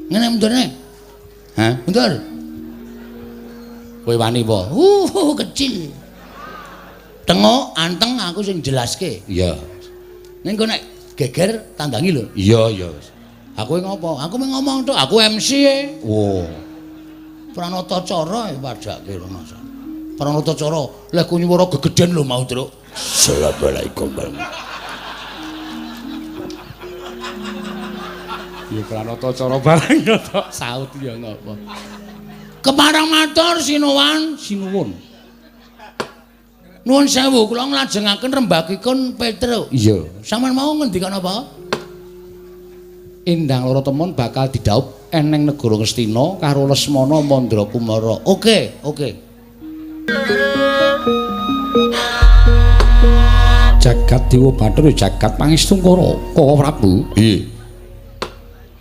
Ngene mundurne. Hah? Mundur. Kowe wani apa? Kecil. Tengok, anteng aku sing jelaske. Iya. Ning kowe nek geger tandangi lho. Iya, iya. Aku ngopo? Aku mung ngomong tok, aku MC e. Wo. Pranata cara padake rumasa. Pranata cara leh ku nyuwara gegeden lho mau, Truk. Assalamualaikum warahmatullahi. Ya pranata cara barang ya tok saut ya ngopo. Kepareng matur sinuwun, sinuwun. Nuwun sewu kula nglajengaken rembagipun Petruk. Iya. Sampeyan mau ngendikan apa? Endang loro temon bakal didhaup eneng negara Ngastina karo Lesmana Mandrakumara. Oke, oke. Jagat Dewa Bathara jagat Pangestungkara Kaka Prabu. Nggih.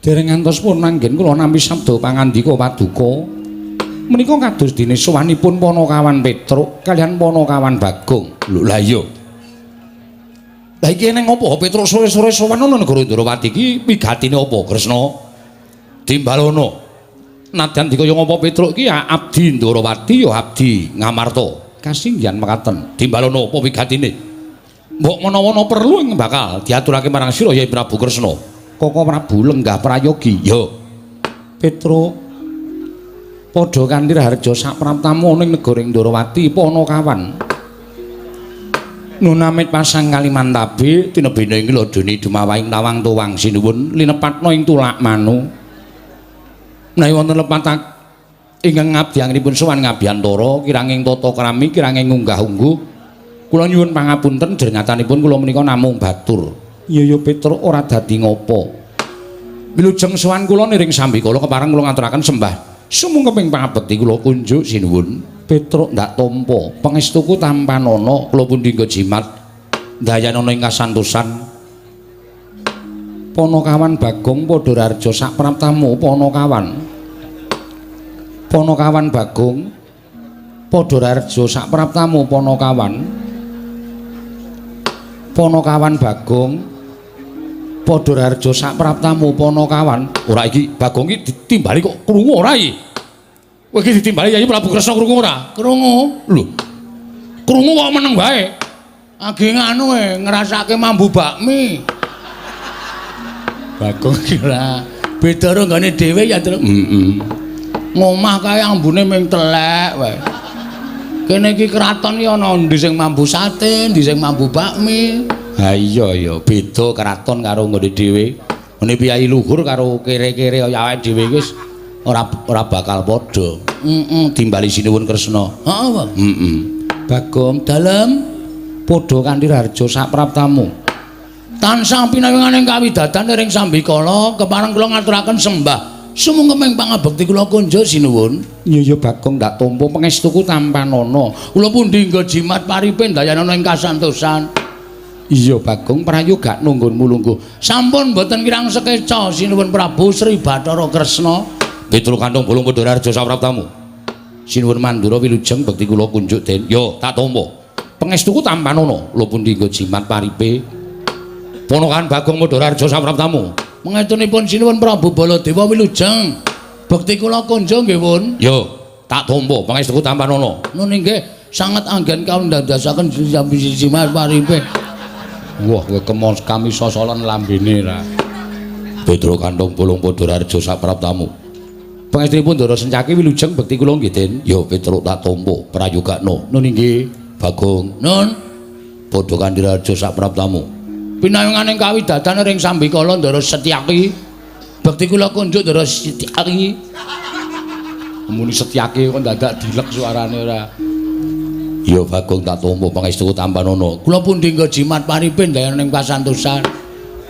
Dereng ngantos pun anggen kula nampi sabda pangandika paduka. Menika kados dene sowanipun Panakawan Petruk kaliyan Panakawan Bagong. Lho lah iya. Lah iki eneng apa Petruk sore-sore sowan ana negara Ndrawati iki wigatine apa Kresna? Timbalono. Nadyan dikaya ngapa Petruk iki ya abdi Ndrawati ya abdi Ngamarta. Kasinggihan mekaten. Timbalono apa wigatine? Mbok menawa ana perlu ing bakal diaturake marang sira ya Prabu Kresna. Kaka Prabu lenggah prayogi. Ya. Petruk padha kanthi raharja sapraptamu ning negara Ndrawati Panakawan. Nunamit pasang Kalimantabe tinebene ing ladone dumawahing tawang tuwang sinuwun linepatna ing tulak manu. Menawi wonten lepat ingkang ngabdianipun sowan ngabiyantara kiranging tata krami kiranging unggah-ungguh kula nyuwun pangapunten jernyatanipun kula menika namung batur. Iya ya Petruk ora dadi ngopo. Wilujeng sowan kula niring sambikala kepareng kula ngaturaken sembah sumungkeping pangabekti kula kunjuk sinuwun. Petruk ndak tampa pangestuku tampanana kula pundi nggo jimat ndayanana ing kasantosan. Panakawan Bagong padha raharja sapraptamu Panakawan. Panakawan Bagong padha raharja sapraptamu Panakawan. Panakawan Bagong padha raharja sapraptamu Panakawan. Ora iki Bagong iki ditimbali kok krungu ora iki? Kowe iki ditimbali Yayi Prabu Kresna krungu ora? Krungu. Lho. Krungu kok meneng wae. Age nganu e ngrasake mambu bakmi. Bagong iki ora beda karo nggone dhewe ya, Truk. Heeh. Ngomah kae ambune ming telek wae. Kene iki kraton iki ana endi sing mambu sate, endi sing mambu bakmi. Ha iya ya, beda kraton karo nggone dhewe. Ngene piyayi luhur karo kere-kere kaya awake dhewe iki wis ora bakal padha. Heeh, timbali sinuwun Kresna. Heeh, apa? Heeh. Bagong dalem padha kanthi raharja sapraptamu. Tansah pinawinganing kawidatan ring sambikala kepareng kula ngaturaken sembah sumungkeping pangabekti kula kunjuk sinuwun. Iya ya Bagong ndak tampa pangestuku tampanana. Kula pundi nggo jimat paripe ndayanana ing kasantosan. Iya Bagong prayoga nunggunmu lungguh. Sampun mboten kirang sekeca sinuwun Prabu Sri Bathara Kresna. Petruk kantong bolong padha raharja sapraptamu. Sinuwun Mandura wilujeng bekti kula kunjuk den. Yo tak tampa. Pangestuku tampanana. Kula pundi nggo jimat paripe. Ponokan Bagong padha raharja sapraptamu. Mangetunipun sinuwun Prabu Baladewa wilujeng. Bekti kula kunjuk nggih, Pun. Yo, tak tampa pangestuku tampanana. Nun inggih sanget anggen kaundandasaken jimat paripe. Wah, kowe kemos kami sosolan lambene ra. Petruk kantong bolong padha raharja sapraptamu. Pangestunipun Ndara Sencaki wilujeng bekti kula nggih, Den. Yo Petruk tak tampa prayogakno. Nun inggih Bagong. Nun padha kanthi raharja sapraptamu. Pinayunganing kawidatan ring sambikala Ndara Setyaki. Bekti kula kunjuk Ndara Setyaki. Muni Setyaki kok dadak dilek suarane ora. Ya Bagong tak tampa pangestuku tampanana. Kula pundi nggo jimat paripe ndayana ing kasantosan.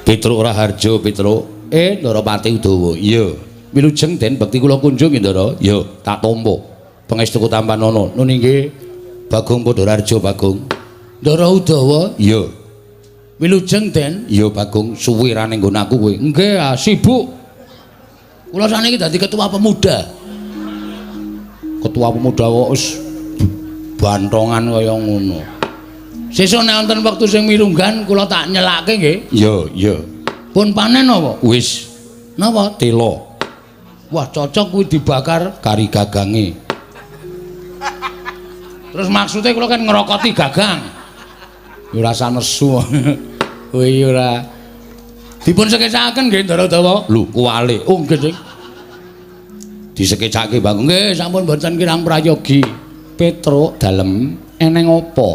Petruk Raharja Petruk. Ndara Pati Udawa. Iya. Wilujeng Den bekti kula kunjung nggih Ndara. Ya, tak tampa. Pangestuku tampanana. Nun inggih Bagong padha raharja Bagong. Ndara Udawa. Iya. Wilujeng Den. Iya Bagong, suwe ra ning nggon aku kowe. Nggih, sibuk. Kula saniki dadi ketua pemuda. Ketua pemuda kok wis bantongan kaya ngono. Sesuk nek wonten wektu sing mirunggan kula tak nyelake nggih. Iya, iya. Pun panen apa? Wis. Napa? Tela. Wah, cocok kuwi dibakar kari gagange. Terus maksudnya kula kan ngerokoti gagang. Ya ora usah nesu. Kuwi ora. Dipun sekecakaken nggih Ndara Dawa. Lho, kuwale. Oh, nggih, Dik. Disekecake Bagong. Nggih, sampun mboten kirang prayogi. Petruk dalem eneng apa?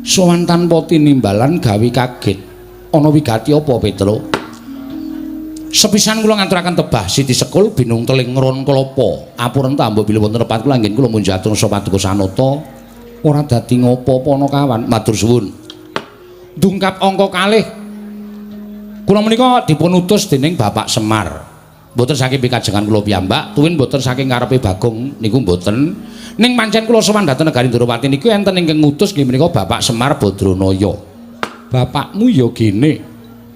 Sowan tanpa tinimbalan gawe kaget. Ana wigati apa, Petruk? Sepisan kula ngaturaken tebah Siti Sekul binung teling ngron klapa. Apuren ta mbok bilih wonten lepat kula anggen kula munjatur paduka sanata. Ora dadi ngopo-apa ana kawan. Matur suwun. Dungkap angka kalih. Kula menika dipun utus dening Bapak Semar. Mboten saking pikajengan kula piyambak, tuwin mboten saking karepe Bagong niku mboten. Ning pancen kula sowan dhateng negari Ndorowati niku enten ingkang ngutus nggih menika Bapak Semar Badranaya. Bapakmu ya gene.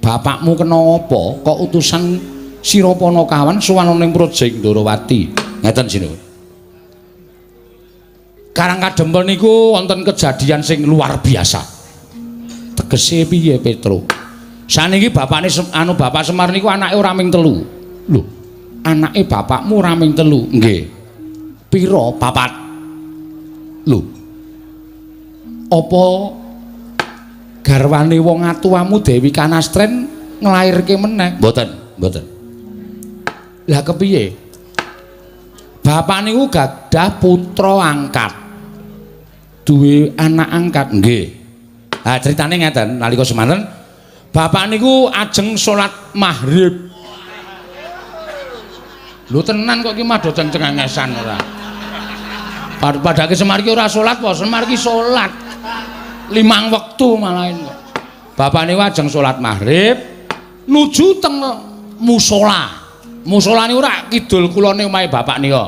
Bapakmu kena apa kok utusan sira Panakawan sowan ana ing Praja Ndorowati. Ngeten sinuwun. Karang Kadempel niku wonten kejadian sing luar biasa. Tegese piye, Petro? Saniki bapakne anu Bapak Semar niku anake ora ming telu. Lho, anake bapakmu ora ming telu? Nggih. Pira? Papat. Lho. Apa garwane wong atuwamu Dewi Kanastren nglairke meneh? Mboten, mboten. Lah kepiye? Bapak niku gadah putra angkat. Duwe anak angkat? Nggih. Ha critane ngeten, nalika semanten bapak niku ajeng salat maghrib. Lho tenan kok iki mah do cengengesan ora. Padake Semar iki ora salat apa? Semar iki salat. 5 wektu malahin kok. Bapak niku ajeng salat maghrib nuju teng musala. Musala niku ora kidul kulone omahe bapak nika.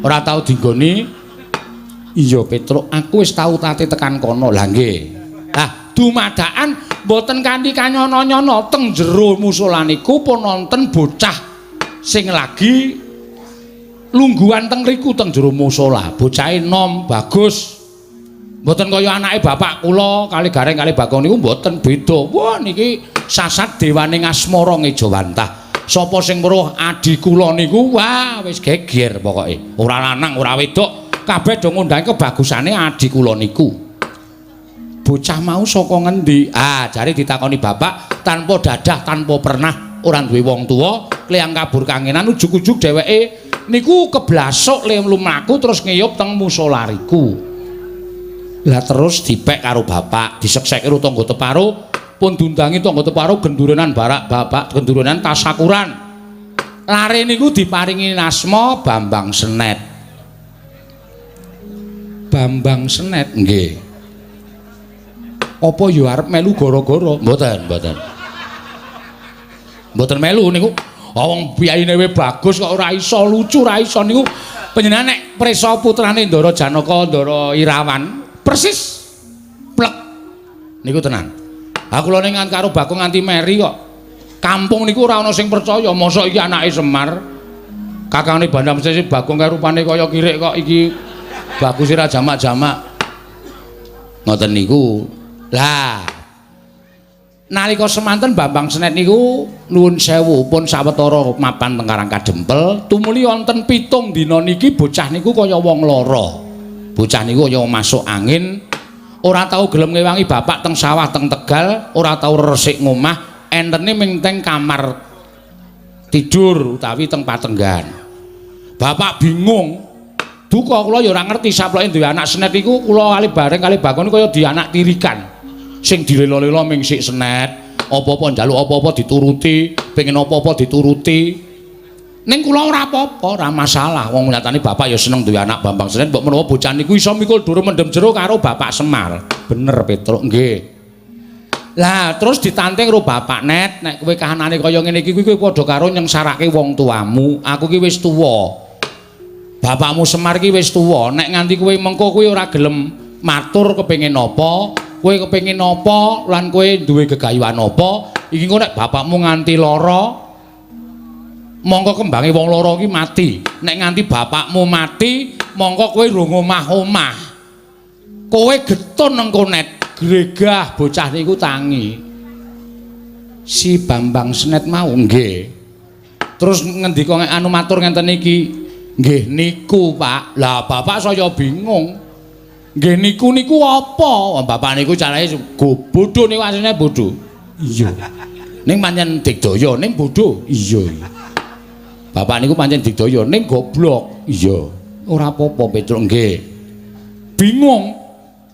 Ora tau dinggoni. Iya Petruk, aku wis tau tate tekan kono. Lah nggih. Lah dumadakan mboten kanthi kanyono-nyono teng jero musala niku pun wonten bocah sing lagi lungguhan teng riku teng jero musala. Bocahe nom, bagus. Mboten kaya anake bapak kula kali Gareng kali Bagong niku mboten beda. Wah niki sasat dewane ngasmara ngejawantah. Sapa sing weruh adi kula niku wah wis geger pokoke. Ora lanang ora wedok, kabeh do ngundang kebagusane adi kula niku. Bocah mau saka ngendi? Ah, jare ditakoni bapak tanpa dadah, tanpa pernah ora duwe wong tuwa, kliyang kabur kangenan ujug-ujug dheweke niku keblasuk le lumaku terus ngiyup teng musala riku. Lah terus dipek karo bapak, disekseke karo tangga teparo, pun diundangi tangga teparo gendurenan barak bapak, gendurenan tasakuran. Lare niku diparingi asma Bambang Senet. Bambang Senet nggih. Apa ya arep melu gara-gara? Mboten, mboten. Mboten melu niku. Wong piyayine we bagus kok ora iso lucu, ora iso niku. Panjenengan nek prisa putrane Ndara Janaka, Ndara Irawan, persis plek niku tenan. Ha kula ning karo Bagong nganti meri kok. Kampung niku ora ana sing percaya, mosok iki anake Semar. Kakangne Bandam Sesi Bagong kae rupane kaya kirik kok iki bagus ora jamak-jamak. Ngoten niku. Lah nalika semanten Bambang Senet niku nuwun sewu pun sawetara mapan teng Karang Kadempel, tumuli wonten 7 dina niki bocah niku kaya wong lara. Bocah niku kaya masuk angin, ora tau gelem ngewangi bapak teng sawah teng Tegal, ora tau resik ngomah, entene ming teng kamar tidur utawi teng patenggan. Bapak bingung. Duka kula ya ora ngerti saploke duwe anak Senet iku kula kali bareng kali Bagong kaya di anak tirikan. Sing dilela-lela ming sik Senet, apa-apa njaluk apa-apa dituruti, pengen apa-apa dituruti. Ning kula ora apa-apa, ora masalah. Wong nyatane bapak ya seneng duwe anak Bambang Senet, mbok menawa bocah niku iso mikul dhuwur mendem jero karo Bapak Semar. Bener Petruk, nggih. Lah terus ditanting karo bapak, Net, nek kowe kahanane kaya ngene iki kowe padha karo nyengsarake wong tuamu. Aku ki wis tuwa. Bapakmu Semar ki wis tuwa, nek nganti kowe mengko kowe ora gelem matur kepengin apa, kowe kepengin apa lan kowe duwe gegayuhan apa, iki engko nek bapakmu nganti lara mongko kembange wong lara iki mati. Nek nganti bapakmu mati, mongko kowe rung omah-omah. Kowe getun engko Net, gregah bocah niku tangi. Si Bambang Senet mau nggih. Terus ngendika anu matur ngenten iki. Nggih niku, Pak. Lah bapak saya bingung. Nggih niku niku apa? Bapak niku carane bodho niku asline bodho. Iya. Ning pancen digdaya, ning bodho. Iya. Bapak niku pancen digdaya, ning goblok. Iya. Ora apa-apa, Petruk nggih. Bingung.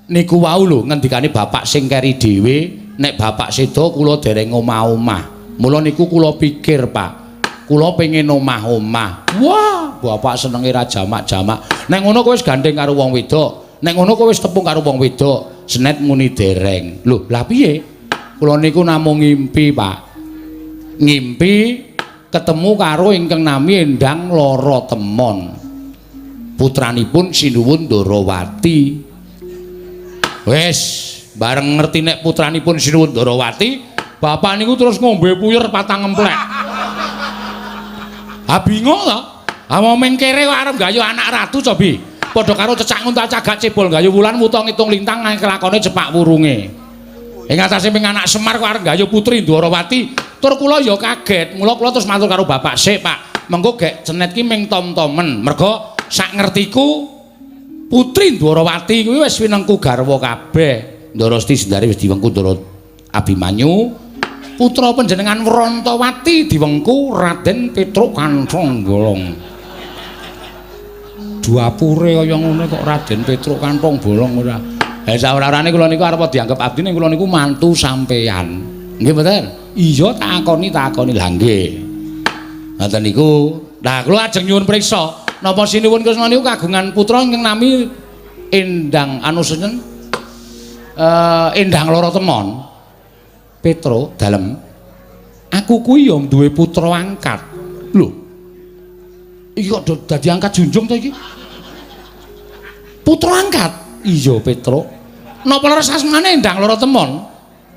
Niku wau lho ngendikane bapak sing keri dhewe, nek bapak seda kula dereng omah-omah. Mula niku kula pikir, Pak. Kula pengin omah-omah. Wah, bapak senenge ra jamak-jamak. Nek ngono kowe wis gandeng karo wong wedok. Nek ngono kowe wis tepung karo wong wedok. Senet muni dereng. Lho, lah piye? Kula niku namung ngimpi, Pak. Ngimpi ketemu karo ingkang nami Endang Lara Temon. Putranipun Sinuwun Ndarawati. Wis, bareng ngerti nek putranipun Sinuwun Ndarawati, bapak niku terus ngombe puyer patang emplek. Ha bingung to. Ha meng kere kok arep gayuh anak ratu cobi. Padha karo cecak nguntal cagak cebol gayuh wulan wuta ngitung lintang kelakone cepak wurunge. Ing atase ping anak Semar kok arep gayuh putri Ndwarawati, tur kula ya kaget. Mula kula terus matur karo bapak sik, Pak. Mengko gek cenet ki ming tom-tomen. Mergo sak ngertiku putri Ndwarawati kuwi wis winengku garwa kabeh. Ndara Siti Sendari wis diwengku Ndara Abimanyu. Putra panjenengan Wrantawati diwengku Raden Petruk Kanthong Bolong. Duapure kaya ngono kok Raden Petruk Kanthong Bolong ora. Eh saora-orane kula niku arep dianggep abdi ning kula niku mantu sampeyan. Nggih mboten? Iya takoni takoni lha nggih. Ngoten niku. Lah kula ajeng nyuwun priksa, napa Sinuwun Kresna niku kagungan putra ingkang nami Endang anu sinten? Endang Lara Temon. Petro dalem. Aku kuwi ya duwe putra angkat. Lho. Iki kok dadi angkat junjung to iki? Putra angkat? Iya, Petro. Napa leres asmane Endang Lara Temon?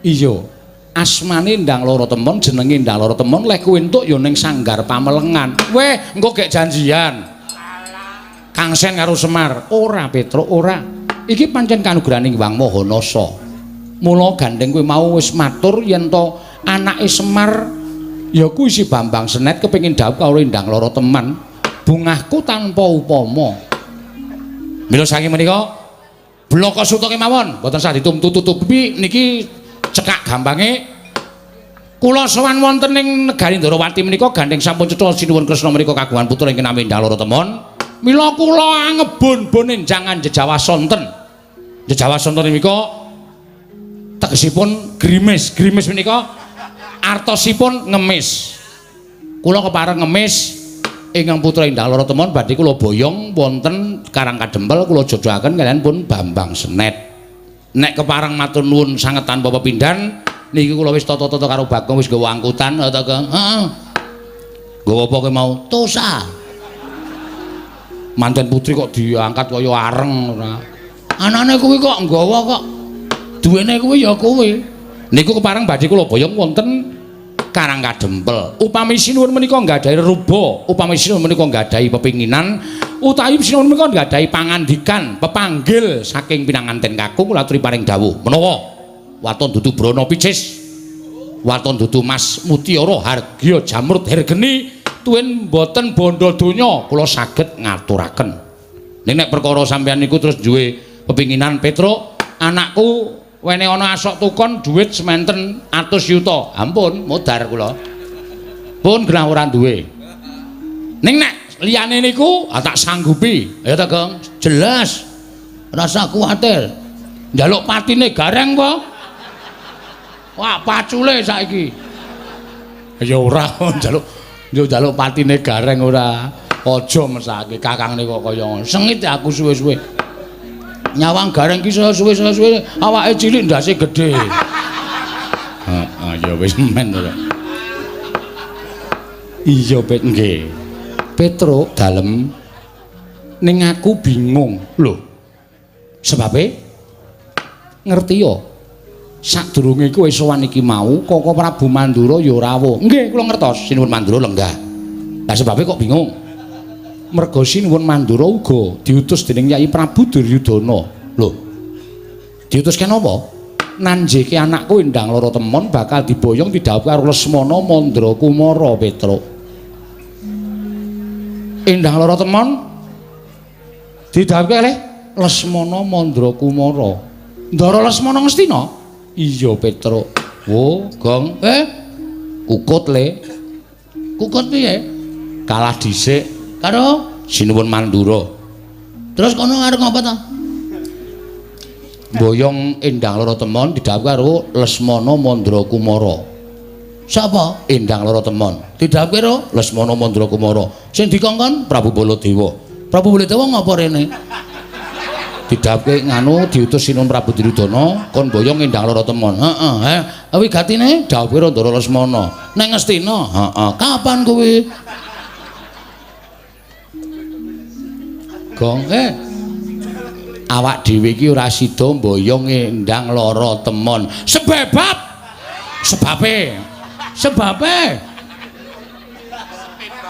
Iya. Asmane Endang Lara Temon, jenenge Endang Lara Temon, leh kuwi entuk ya ning Sanggar Pamelengan. Weh, engko gek janjian. Kang Sen karo Semar. Ora, Petro, ora. Iki pancen kanugrahaning Hyang Maha Nasa. Mula gandeng kowe mau wis matur yen to anake Semar ya kuwi si Bambang Senet kepengin dhawuh karo Endang Lara Teman. Bungahku tanpa upama. Mila saking menika blaka suta kemawon mboten sah ditumtu-tutupi niki cekak gampange kula sowan wonten ing negari Ndrawati menika gandeng sampun cetha Sinuwun Kresna menika kagungan putra ingkang nami Endang Lara Temon. Mila kula angebon-bon enjangan jejawa sonten. Jejawa sonten menika tegesipun grimis. Grimis menika artosipun ngemis. Kula kepareng ngemis ingkang putra Endang Lara Temon badhe kula boyong wonten Karang Kadempel kula jodohaken kaliyan pun Bambang Senet. Nek kepareng matur nuwun sanget tanpa pepindhan niki kula wis tata-tata karo Bagong wis nggawa angkutan ta Kang. Heeh. Nggawa apa kowe mau? Tosa. Manten putri kok diangkat kaya areng ora. Anane kuwi kok nggawa kok duwene kuwi ya kowe. Niku kepareng badhe kula boyong wonten Karang Kadempel. Upami sinuwun menika nggadahi ruba, upami sinuwun menika nggadahi pepinginan, utawi sinuwun menika nggadahi pangandikan, pepanggil saking pinanganten kakung kula aturi paring dawuh. Menawa waton dudu brana picis, waton dudu mas mutiara hargya jamrut hergeni, tuwin boten bondo donya kula saged ngaturaken. Ning nek perkara sampeyan niku terus duwe pepinginan Petruk, anakku wene ana asok tukon dhuwit sementen atus yuta. Ampun, modar kula. Pun genah ora duwe. Ning nek liyane niku ah, tak sanggupi. Ya ta, Gong? Jelas. Rasa kuwatir. Njaluk patine gareng apa? Wah, pacule saiki. Ya ora njaluk njaluk patine gareng ora. Aja mesake kakangne kok kaya ngono. Sengit aku suwe-suwe. Nyawang gareng ki saya suwe saya suwe awake cilik ndase gedhe. Heeh, ya wis men to. Iya, Pet nggih. Petruk dalem ning aku bingung. Lho. Sebabe ngerti ya. Sadurunge kowe sowan iki mau Koko Prabu Mandura ya rawuh. Nggih, kula ngertos Sinuwun Mandura lenggah. Lah sebabe kok bingung? Merga Sinuwun Mandura uga diutus dening Yai Prabu Duryudana. Lho. Diutus kenapa? Nanjeke anakku Endang Lara Temon bakal diboyong didhawuhi karo Lesmana Mandra Kumara Petruk. Endang Lara Temon didhawuhke kalih Lesmana Mandra Kumara. Ndara Lesmana Ngastina? Iya, Petruk. Wo, Gong. Kukut le. Kukut piye? Kalah dhisik karo Sinuwun Mandura. Terus kono arep ngapa ta? Boyong Endang Lara Temon didhawuhke karo Lesmana Mandra Kumara. Sapa? Endang Lara Temon. Didhawuhke karo Lesmana Mandra Kumara. Sing dikongkon Prabu Baladewa. Prabu Baladewa ngapa rene? Didhawuhke nganu diutus Sinuwun Prabu Duryudana kon boyong Endang Lara Temon. Heeh, he. Wigatine dhawuhke karo Ndara Lesmana. Neng Ngastina? Heeh. Kapan kuwi? Gong, awak dhewe iki ora sida mboyong Endang Lara Temon. Sebab sebabe sebabe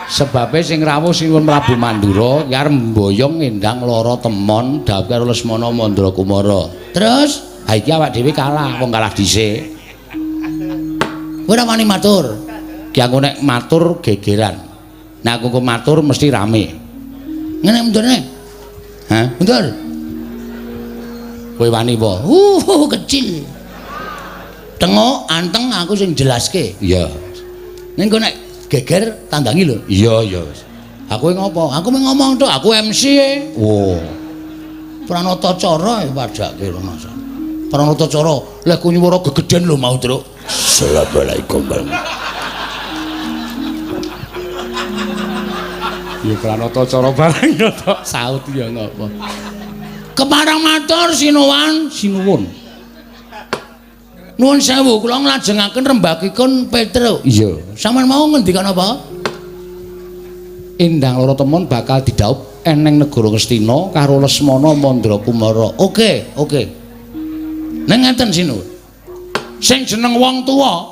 sebabe sing rawuh Sinuwun Prabu Mandura ki arep mboyong Endang Lara Temon dhawuh karo Lesmana Mandra Kumara. Terus ha iki awak dhewe kalah, wong kalah dhisik. Kowe ora wani matur. Ki aku nek matur gegeran. Nek aku matur mesti rame. Ngene mundurne. Hah? Mundur. Kowe wani apa? Kecil. Tengok anteng aku sing jelaske. Iya. Ning kok nek geger tandangi lho. Iya, iya. Aku ngopo? Aku mung ngomong tok, aku MC e. Wo. Pranata cara padake rumasa. Pranata cara leh ku nyuwara gegeden lho mau, Truk. Assalamualaikum warahmatullahi. Ya pranata cara barang ya tok saut ya ngopo. Kepareng matur sinuwun, sinuwun. Nuwun sewu, kula nglajengaken rembagipun Petruk. Iya. Sampeyan mau ngendikan apa? Endang Lara Temon bakal didhaup eneng negara Ngastina karo Lesmana Mandra Kumara. Oke, oke. Ning ngeten sinuwun. Sing jeneng wong tuwa,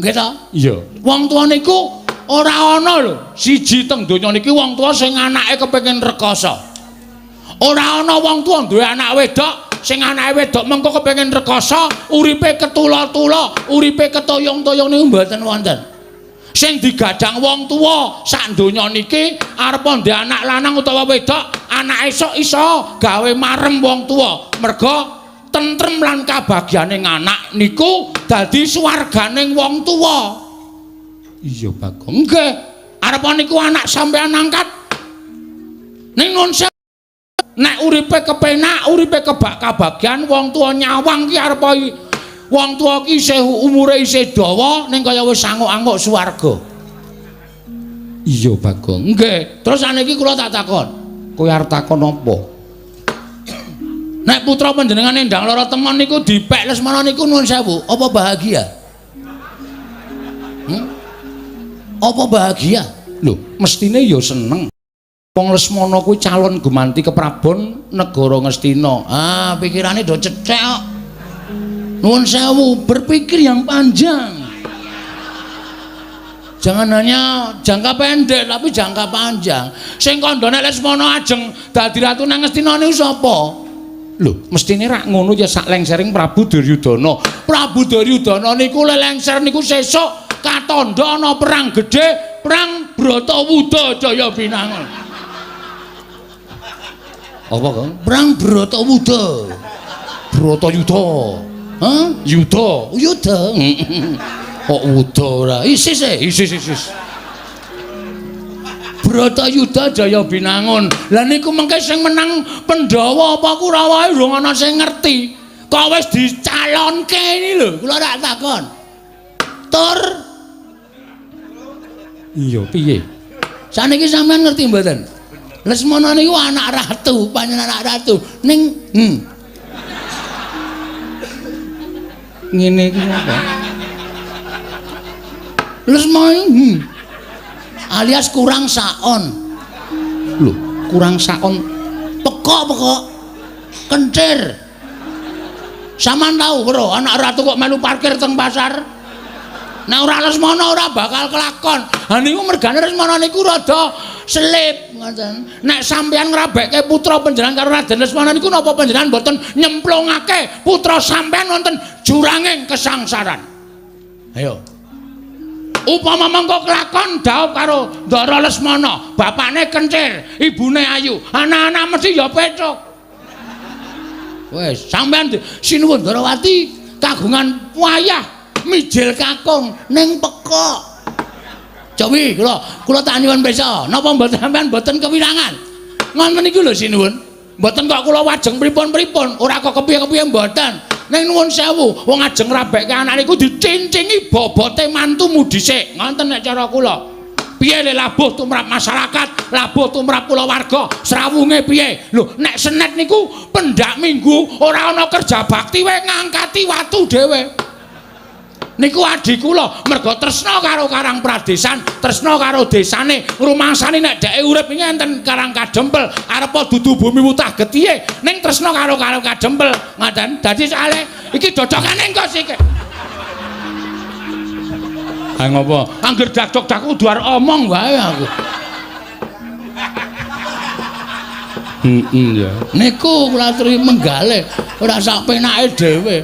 nggih ta? Iya. Wong tuwa niku ora ana lho, siji teng donya niki wong tuwa sing anake kepengin rekoso. Ora ana wong tuwa duwe anak wedok sing anake wedok mengko kepengin rekoso, uripe ketula-tula, uripe ketoyong-toyong niku mboten wonten. Sing digadang wong tuwa sak donya niki arep ndek anak lanang utawa wedok, anak esuk iso gawe marem wong tuwa. Merga tentrem lan kabagyane anak niku dadi swarganing wong tuwa. Iya, Bagong. Nggih. Arep niku anak sampean angkat. Ning nun nek uripe kepenak, uripe kebak kabagyan, wong tuwa nyawang ki arep wong tuwa ki isih umure isih dawa ning kaya wis anguk-anguk swarga. Iya, Bagong. Nggih. Terus saniki kula tak takon. Kowe arep takon apa? Nek putra panjenengan Endang Lara Temon niku dipek Lesmana niku nuwun sewu, apa bahagia? Apa bahagia? Lho, mestine ya seneng. Wong Lesmana kuwi calon gumanti keprabon negara Ngastina. Ah, pikirane do cethek kok. Nuwun sewu, berpikir yang panjang. Jangan hanya jangka pendek tapi jangka panjang. Sing kandha nek Lesmana ajeng dadi ratu nang Ngastina niku sapa? Lho, mestine rak ngono ya sak lengsering Prabu Duryudana. Prabu Duryudana niku lelengser niku sesuk katandha ana perang gedhe, perang Bratawuda Jaya Binangun. Apa, Kang? Perang Bratawuda. Bratayuda. Hah? Yuda. Yuda. Kok wuda ora? Isis e, isis isis. Bratayuda Jaya Binangun. Lah niku mengke sing menang Pandhawa apa Kurawa urung ana sing ngerti. Kok wis dicalonke ini lho, kula rak takon. Tur. Iya, piye? Saniki sampean ngerti mboten? Lesmana niku anak ratu, panjenengan anak ratu. Ning ngene iki apa? Lesmana alias kurang saon. Lho, kurang saon pekok-pekok kencir. Sampeyan tau bro, anak ratu kok melu parkir teng pasar? Nek ora Lesmana ora bakal kelakon. Ha niku mergane Lesmana niku rada selip ngoten. Nek sampeyan ngrabekke putra panjenengan karo Raden Lesmana niku napa panjenengan mboten nyemplungake putra sampeyan wonten juranging kesangsaran? Ayo. Upama mengko kelakon dhaup karo Ndara Lesmana, bapakne kencir, ibune ayu, anak-anak mesti ya pethuk. Wis, sampean sinuwun Ndarawati kagungan wayah mijil kakung ning pekok. Cobi kula tak nyuwun pirsa, napa mboten sampean mboten kewirangan? Ngoten niku lho sinuwun. Mboten kok kula wajeng pripun-pripun, ora kok kepiye-kepiye mboten. Ning nuwun sewu, wong ajeng ngrabekke anak niku dicincingi bobote mantumu dhisik. Ngoten nek cara kula. Piye le labuh tumrap masyarakat, labuh tumrap kulawarga, srawunge piye? Lho, nek senet niku pendak minggu ora ana kerja bakti wae ngangkati watu dhewe. Niku adi kula mergo tresna karo Karang Pradesan, tresna karo desane, ngrumangsani nek dheke urip iki enten Karang Kadempel, arepa dudu bumi wutah getihe, ning tresna karo Karang Kadempel. Ngoten. Dadi soalé iki dodokane engko sik. Ha ngopo? Angger dak-dok kudu arep omong wae aku. Heeh ya. Niku kula aturi menggale, ora sak penake dhewe.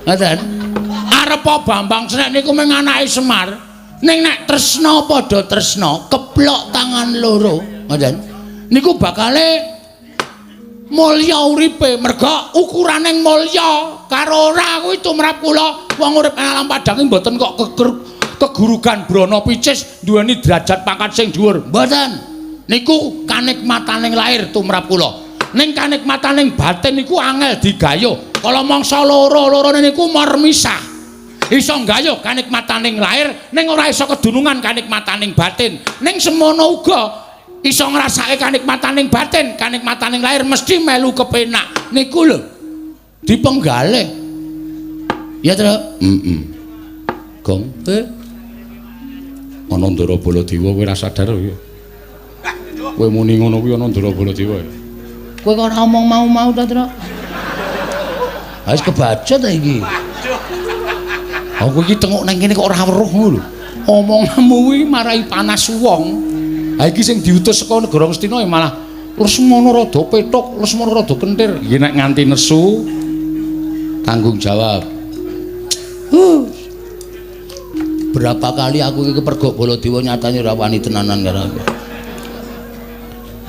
Ngoten. Arepa Bambang Senek niku mung anake Semar. Ning nek tresna padha tresna, keplok tangan loro, ngoten. Niku bakale mulya uripe, merga ukurane mulya karo ora kuwi tumrap kula. Wong urip alam padang mboten kok kegurugan brana picis duweni derajat pangkat sing dhuwur. Mboten. Niku kanikmataning lair tumrap kula. Ning kanikmataning batin niku angel digayuh. Kala mangsa loro-lorone niku mormisah. Iso nggayuh kanikmataning lair ning ora iso kedunungan kanikmataning batin. Ning semono uga iso ngrasake kanikmataning batin, kanikmataning lahir mesti melu kepenak. Niku lho dipenggalih. Ya, Tru? Heeh. Gong, ana Ndara Baladewa kowe ora sadar ya. Kowe muni ngono kuwi ana Ndara Baladewa ya. Kowe kok ora omong mau-mau ta, Tru? Wis kebaca ta iki. Aku iki tengok nang kene kok ora weruh ngono lho. Omonganmu kuwi marai panas wong. Ha iki sing diutus saka negara Ngastina ya malah Lesmana rada pethuk, Lesmana rada kentir. Iki nek nganti nesu tanggung jawab. Berapa kali aku iki kepergok Baladewa nyatane ora wani tenanan karo aku.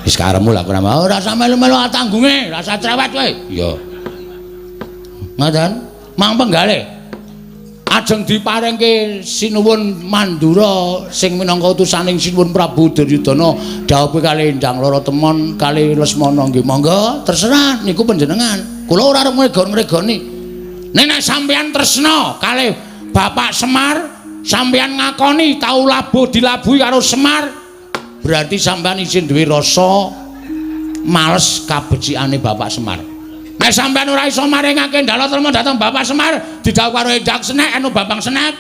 Wis karepmu lah ora mau ora usah melu-melu tanggunge, ora usah cerewet kowe. Iya. Ngoten, mang penggalih. Ajeng diparingke Sinuwun Mandura sing minangka utusaning Sinuwun Prabu Duryudana dhawuhe kalih Endang Lara Temon kalih Lesmana nggih monggo terserah niku panjenengan. Kula ora arep ngregon-ngregoni. Nek nek sampeyan tresna kalih Bapak Semar, sampeyan ngakoni tau labuh dilabuhi karo Semar, berarti sampeyan isin duwe rasa males kabecikane Bapak Semar. Nek sampeyan ora iso maringake ndala trema dhateng Bapak Semar, didhawuh karo Endang Senek anu Bambang Senek.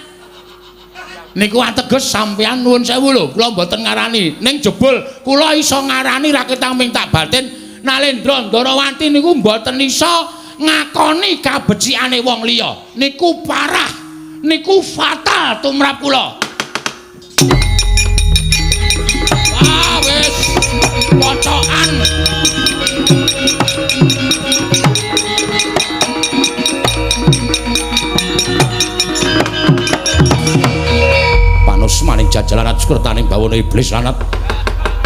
Niku ateges sampeyan nuwun sewu lho, kula mboten ngarani. Ning jebul kula iso ngarani raketang ming tak batin Nalendra Ndarawati niku mboten iso ngakoni kabecikane wong liya. Niku parah, niku fatal tumrap kula. Wah, wis pocokan. Panus maning jajalan sukertaning bawana iblis lanat.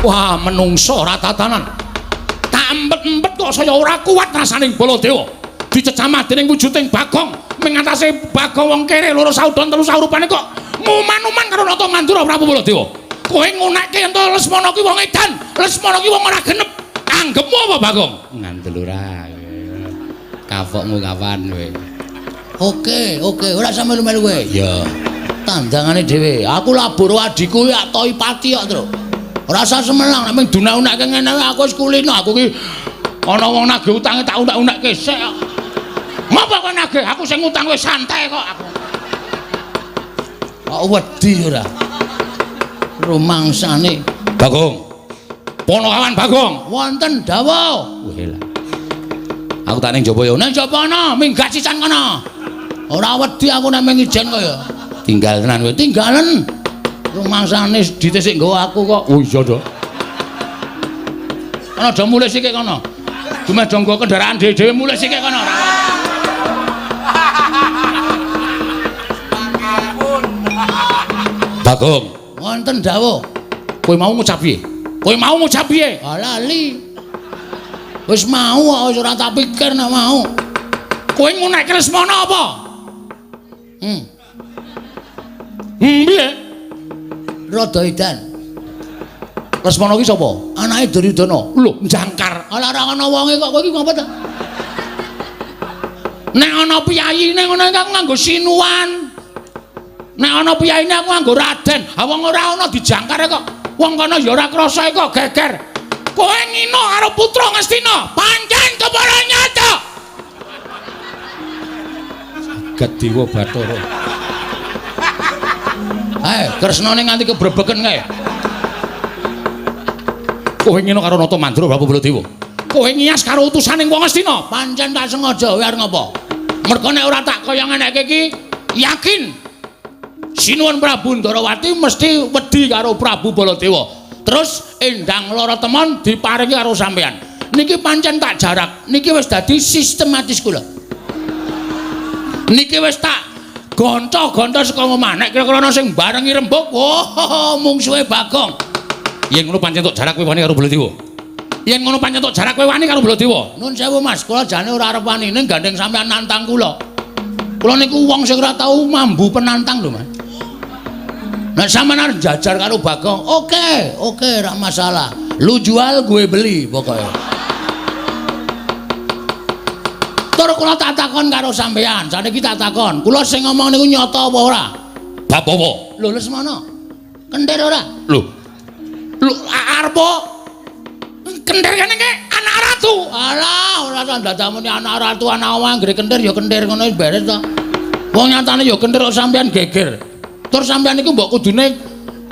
Wah, menungso ora tatanan. Tak empet-empet kok saya ora kuat rasaning Baladewa. Dicecamah dening wujuding Bagong, mengatasi Bagong wong kere loro saudon telu saurupane kok nguman-uman karo Nata Mandura Prabu Baladewa. Kowe ngunekke ento Lesmana ki wong edan, Lesmana ki wong ora genep. Anggepmu apa Bagong? Ngandel ora. Kapokmu kapan kowe? Oke, oke, ora usah melu-melu kowe. Iya. Tandangane dhewe. Aku labur adhiku ya toi pati kok, Tru. Ora usah semelang nek mung dunak-unakke ngene aku wis kulino. Aku ki ana wong nagih utange tak unak-unakke sik kok. Ngopo kowe nagih? Aku sing ngutang wis santai kok aku. Kok wedi ora? Rumangsane Bagong. Ponokawan Bagong. Wonten dawuh. Weh lah. Aku tak ning jaba ya. Ning jaba ana, minggat sisan kono. Ora wedi aku nek mung ijen kaya. Tinggal tenan kowe, tinggalen. Rumangsane dite sik nggawa aku kok. Oh iya to. Ana do mulih sikik kono. Dumeh do nggo kendaraan dhewe-dhewe mulih sikik kono. Bagong, wonten dawuh. Kowe mau ngucap piye? Kowe mau ngucap piye? Ah lali. Wis mau kok wis ora tak pikir nek mau. Kowe ngunekke Lesmana apa? Piye? Rada edan. Lesmana ki sapa? Anake Duryudana. Lho, jangkar. Ala ora ana wonge kok kowe iki ngapa ta? Nek ana piyayine ngono aku nganggo sinuwan. Nek ana piyayine aku nganggo raden. Ha wong ora ana dijangkar kok. Wong kono ya ora krasa kok geger. Kowe ngino karo putra Ngastina, pancen kepara nyata. Jagat Dewa Bathara. Kresnane nganti kebrebeken kae. Kowe ngino karo Nata Mandra Prabu Baladewa. Kowe ngiyas karo utusaning wong Ngastina, pancen tak sengaja kowe arep ngapa? Mergo nek ora tak kaya ngeneke iki, yakin Sinuwun Prabu Ndarawati mesti wedi karo Prabu Baladewa. Terus Endang Lara Temon diparingi karo sampean. Niki pancen tak jarak, niki wis dadi sistematis kula. Niki wis tak gonco-gonco saka omah. Nek kira-kira ana sing barengi rembug, wah mungsuhe Bagong. Yen ngono pancen tok jarak kowe wani karo Baladewa. Yen ngono pancen tok jarak kowe wani karo Baladewa. Nun sewu Mas, kula jane ora arep wani ning gandeng sampean nantang kula. Kula niku wong sing ora tau mambu penantang lho, Mas. Nek sampean arep jajar karo Bagong, oke, oke, ora masalah. Lu jual, gue beli pokoknya. Tur kula tak takon karo sampean, saniki tak takon. Kula sing ngomong niku nyata apa ora? Bab apa? Lho Lesmana. Kentir ora? Lho. Lho arep kentir kene iki anak ratu. Alah, ora dandamune anak ratu, anak wong anggere kentir ya kentir ngono wis beres to. Wong nyatane ya kentir kok sampean geger. Tur sampean niku mbok kudune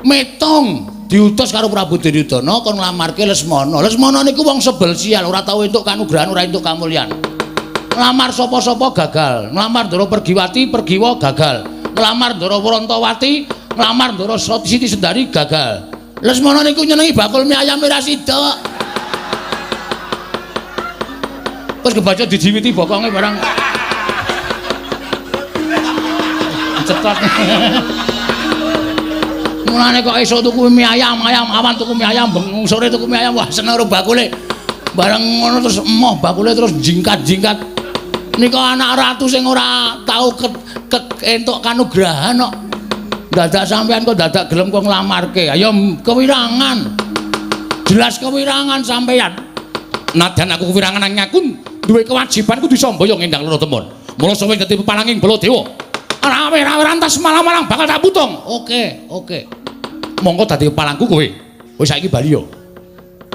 metung diutus karo Prabu Duryudana kon nglamarke Lesmana. Lesmana niku wong sebel sial, ora tau entuk kanugrahan, ora entuk kamulyan. Nglamar sapa-sapa gagal, nglamar Ndara Pergiwati, Pergiwa gagal. Nglamar Ndara Wrantawati, nglamar Ndara Siti Sendari gagal. Lesmana niku nyenengi bakul mie ayam ora sida. Terus kebaca dijiwiti bokonge barang. Cetot. Mulane kok esuk tuku mie ayam, ayam awan tuku mie ayam, bengi sore tuku mie ayam, wah seneng karo bakule. Bareng ngono terus emoh bakule terus jingkat-jingkat. Nika anak ratu sing ora tau entuk kanugrahan kok. Dadak sampean kok dadak gelem kok nglamarke. Ayo kewirangan. Jelas kewirangan sampean. Nadyan aku kewirangan nanging aku duwe kewajiban kudu samboyong Endang Lara Temon. Mula sawe dadi pepalanging Baladewa. Rawe-rawe rantas malang-malang bakal tak putung. Oke, oke. Monggo dadi pepalangku kowe. Wis saiki bali yo.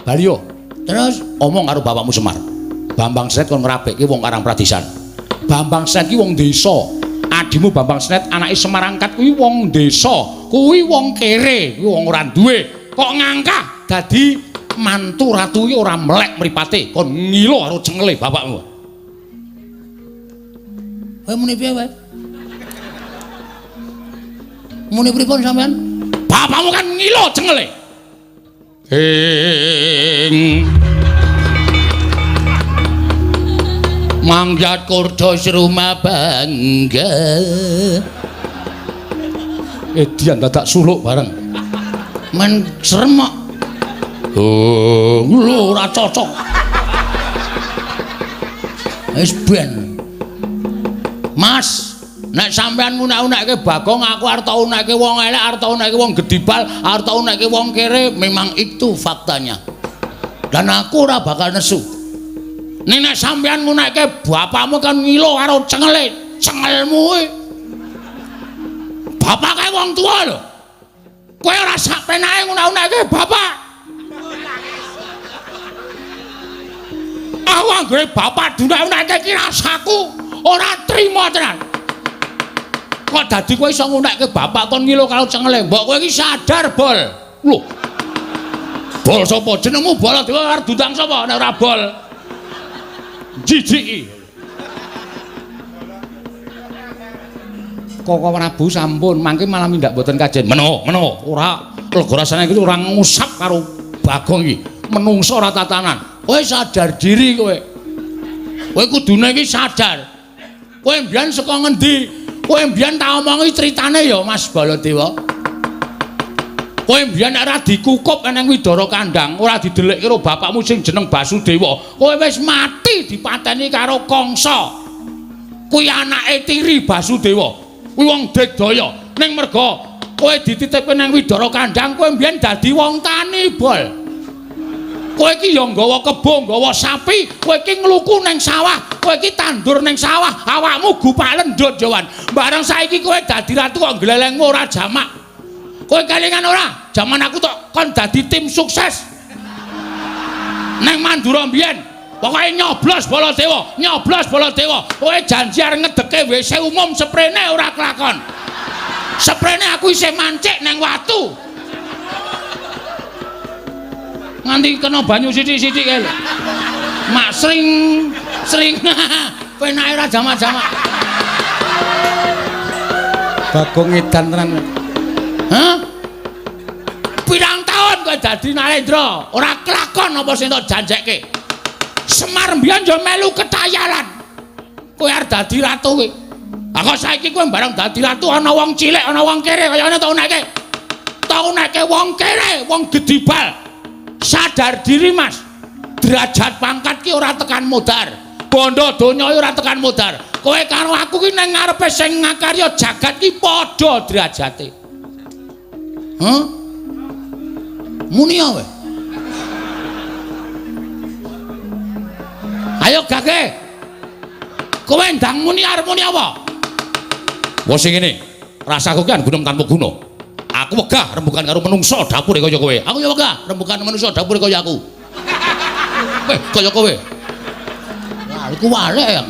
Bali yo. Terus omong karo bapakmu Semar. Bambang Snet kon ngrabekke wong Karang Pradisan. Bambang Snet ki wong desa. Adimu Bambang Snet anake Semar angkat kuwi wong desa. Kuwi wong kere, kuwi wong ora duwe. Kok ngangkah dadi mantu ratu ki ora melek mripate, kon ngilo karo cengele bapakmu. Kowe muni piye kowe? Muni pripun sampean? Bapakmu kan ngilo cengele. Ing mangyat kurdos rumah bangga. Edian dadak suluk bareng. Men serem kok. Oh, lho ora cocok. Wis ben. Mas, nek sampean ngunek-unekke Bagong, aku arep tau unekke wong elek, arep tau unekke wong gedibal, arep tau unekke wong kere, memang itu faktanya. Dan aku ora bakal nesu. Ning nek sampean ngunekke bapakmu kan ngilo karo cengele, cengelmu kuwi. Bapak kae wong tuwa lho. Kowe ora sak penake ngunek-unekke bapak. Aku anggere bapak dunek-unekke iki rasaku ora trima tenan. Kok dadi kowe iso ngunekke bapak kon ngilo karo cengele? Mbok kowe iki sadar, Bol. Lho. Bol sapa? Jenengmu Baladewa arep diundang sapa nek ora Bol? Jijiki. Koko Prabu sampun mangke malah mindak mboten kajen. Meno, meno, ora lega rasane iki ora ngusap karo Bagong iki. Menungso ora tatanan. Kowe sadar diri kowe. Kowe kudune iki sadar. Kowe mbiyen saka ngendi? Kowe mbiyen tak omongi critane ya Mas Baladewa. Kowe mbiyen nek ora dikukup nang Widara Kandang, ora didelikke karo bapakmu sing jeneng Basudewa, kowe wis mati dipateni karo Kangsa. Kuwi anake tiri Basudewa. Kuwi wong digdaya. Ning merga kowe dititipke nang Widara Kandang, kowe mbiyen dadi wong tani, Bol. Kowe iki ya nggawa kebo, nggawa sapi, kowe iki ngluku nang sawah, kowe iki tandur nang sawah, awakmu gupak lendut, Jawan. Bareng saiki kowe dadi ratu kok glelengmu ora jamak. Kowe kelingan ora? Jaman aku tok kon dadi tim sukses. Nang Mandura mbiyen, pokoke nyoblos Baladewa, nyoblos Baladewa. Kowe janji arep ngedeke WC umum seprene ora kelakon. Seprene aku isih mancik nang watu. Nganti kena banyu sithik-sithik kae lho. Mak sring sring penake ora jamak-jamak. Bagong edan tenan. Hah? Pirang taun kowe dadi Narendra, ora kelakon apa sing tok janjekke. Semar mbiyen yo melu ketayalan. Kowe arep dadi ratu kowe. Ah kok saiki kowe bareng dadi ratu ana wong cilik, ana wong kere kaya ngene tok uneke. Tok uneke wong kere, wong gedibal. Sadar diri, Mas. Derajat pangkat ki ora tekan modar. Bondo donya ora tekan modar. Kowe karo aku ki nang ngarepe sing ngakarya jagat ki padha derajate. Hah? Muni kowe. Ayo gage. Kowe ndang muni arep muni apa? Wah sing ngene, rasaku ki gunung tanpa guna. Aku wegah rembugan karo menungsa dapure kaya kowe. Aku ya wegah rembugan menungsa dapure kaya aku. Weh, kaya kowe. Wah, iku walek ya.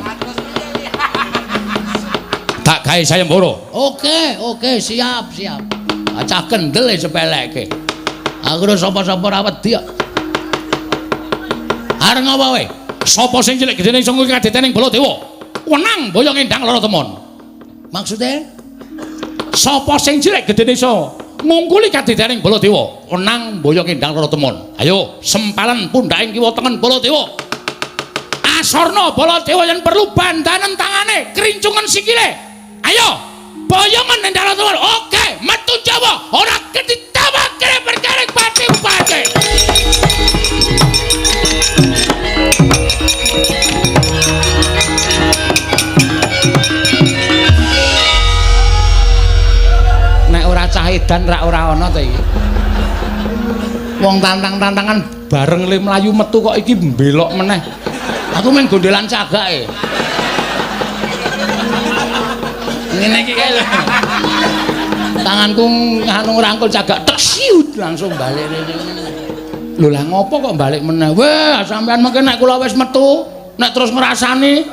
Tak gawe sayembara. Oke, oke, siap, siap. Cah kendel e sepeleke. Aku ora sapa-sapa ora wedi kok. Arep ngapa kowe? Sapa sing cilik gedene iso ngungkul kadetening Baladewa? Wenang boyong endang lara temon. Maksude? Sapa sing cilik gedene iso ngungkuli kadetening Baladewa? Wenang boyong endang lara temon. Ayo, sempalan pundhaking kiwa tengen Baladewa. Asorna Baladewa yen perlu bandanen tangane, krincungen sikile. Ayo, boyongan endang lara temon. Oke, metu Jawa, ora ketitawa kere perkara pati-pati. Nek ora cah edan rak ora ana to iki. Wong tantang-tantangan bareng le mlayu metu kok iki mbelok meneh. Aku main gondelan cagake. Ngene iki kae lho. Tanganku nganu ngrangkul cagak tek siut langsung balik rene. Lho lah ngopo kok balik meneh? Weh, sampean mengke nek kula wis metu, nek terus ngrasani,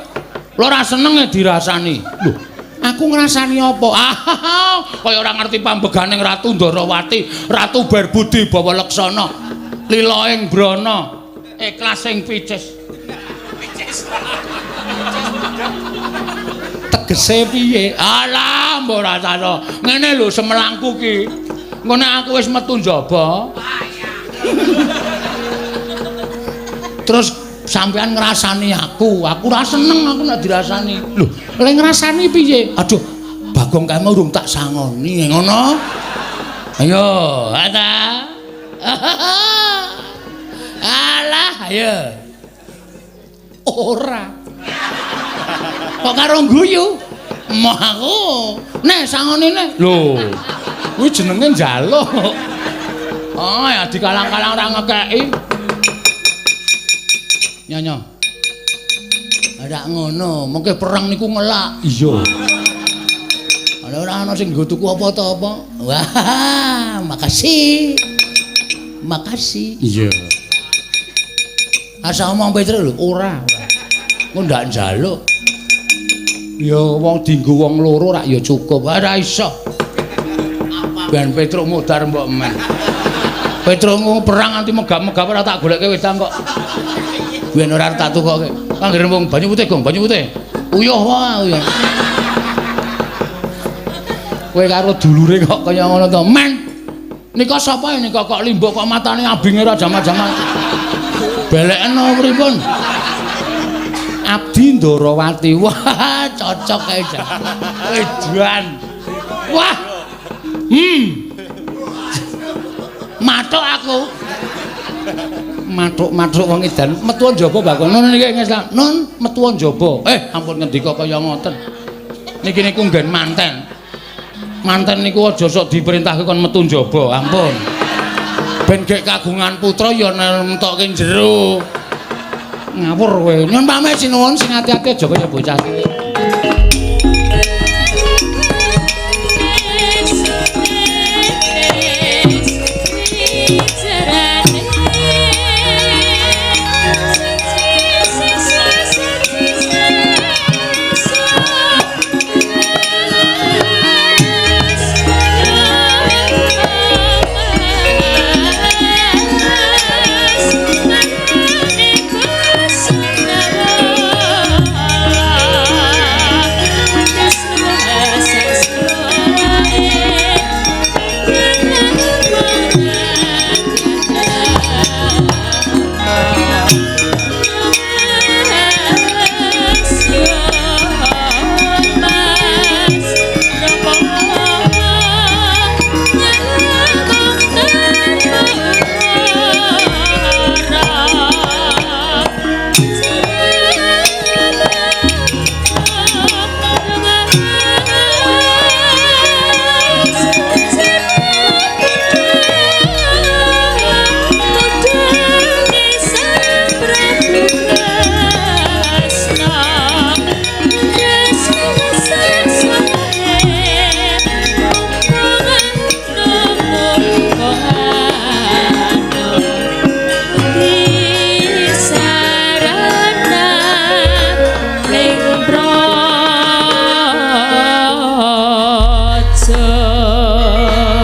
kula ora seneng e dirasani. Lho, aku ngrasani apa? Ah, kaya ora ngerti pambeganing Ratu Ndorowati, Ratu Berbudi Bawa Leksana, lila ing brana, ikhlas sing picis. Tegese piye? Alah, mbok rasane. Ngene lho semelangku ki. Engko nek aku wis metu njaba. Terus sampean ngrasani aku, aku ora seneng aku nek dirasani. Lho, lek ngrasani piye? Aduh, Bagong kae mau urung tak sangoni, ngono. Ayo, ada. Alah, ayo. Ora. Kok karo guyu? Moh aku. Nek sangoni nek. Lho, kuwi jenenge njaluk. Oh, ya dikalang-kalang ora ngekeki. Nyonya. Ora ngono, mengke perang niku ngelak. Iya. Ana ora ana sing nggo tuku apa ta apa. Wah, makasih. Makasih. Iya. Asa omong Petruk lho, ora, ora. Engko ndak njaluk. Ya wong dienggo wong loro rak ya cukup. Ora iso. Ben Petruk mudhar mbok men. Petruk perang nganti megap-megap ora tak goleke wedang kok. Ben ora tak tukoke. Anggere wong banyu putih, Gong, banyu putih. Uyuh wae, uyuh. Kowe karo dulure kok kaya ngono to, men. Nika sapa nika kok limbuk kok matane abinge ora jaman-jaman. Beleken pripun? Abdi Ndorowati. Wah, cocok kae jan. Edan. Wah. Mathuk aku. Mathuk-mathuk wong edan metu njaba Bagong. Nun niki ngeslah. Nun metu njaba. Ampun ngendika kaya ngoten. Niki niku nggen manten. Manten niku aja sok diperintahke kon metu njaba, ampun. Ben gek kagungan putra ya nemtokke jero. Ngawur kowe. Nyun pamit sinuwun sing ati-ati aja kaya bocah cilik.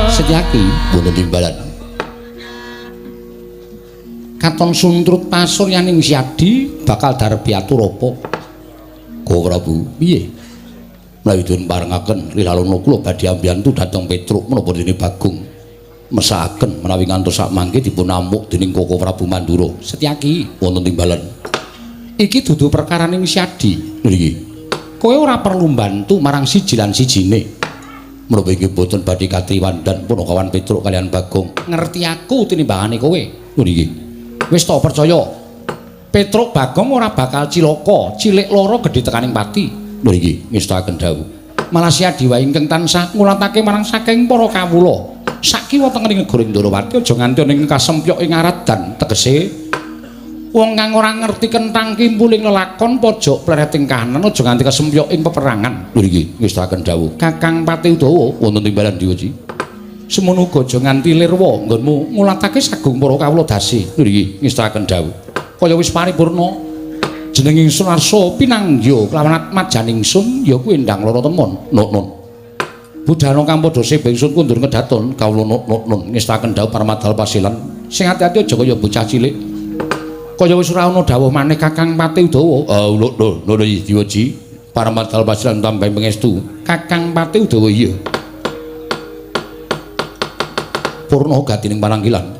Setyaki wonten timbalan. Katon suntrut pasuryaning Syadi bakal darbi atur apa? Ko Prabu, piye? Menawi dipun parengaken rilaluna kula badhe ambiyantu dhateng Petruk menapa dene Bagong mesakaken menawi ngantos sak mangke dipun amuk dening Koko Prabu Mandura. Setyaki wonten timbalan. Iki dudu perkaraning Syadi. Nggih. Kowe ora perlu mbantu marang siji lan sijine. Menapa inggih boten badhe katriwandan punakawan Petruk kalian Bagong. Ngerti aku tinimbangane kowe. Nggih. Wis ta percaya. Petruk Bagong ora bakal cilaka, cilik lara gedhe tekaning pati. Nggih, ngestakaken dawuh. Malah Syadi wae ingkang tansah ngulatake marang saking para kawula. Sakiwa tengening negara Ndorowati aja nganti ana ing kasempyok ing aradan tegese wong kang ora ngerti kenthang kimpuling lelakon pojok plereting kahanan aja nganti kesempyok ing peperangan. Nggih, ngestakaken dawuh. Kakang Pati Udawa wonten timbalan diwaji. Semono uga aja nganti lirwa nggonmu ngulatake sagung para kawula dasi. Nggih, ngestakaken dawuh. Kaya wis paripurna jeneng ingsun arsa pinangya kelawan atmajaning ingsun ya kuwi endang lara temon. Nun. Budhana kang padha sebe ingsun kundur kedaton kawula nun ngestakaken dawuh parmadal pasilan. Sing ati-ati aja kaya bocah cilik. Kaya wis ora ana dawuh maneh Kakang Pati Udawa. Lho lho lho diwaji paramadal pasilan tambahi pangestu. Kakang Pati Udawa iya. Purna gatining pananggilan.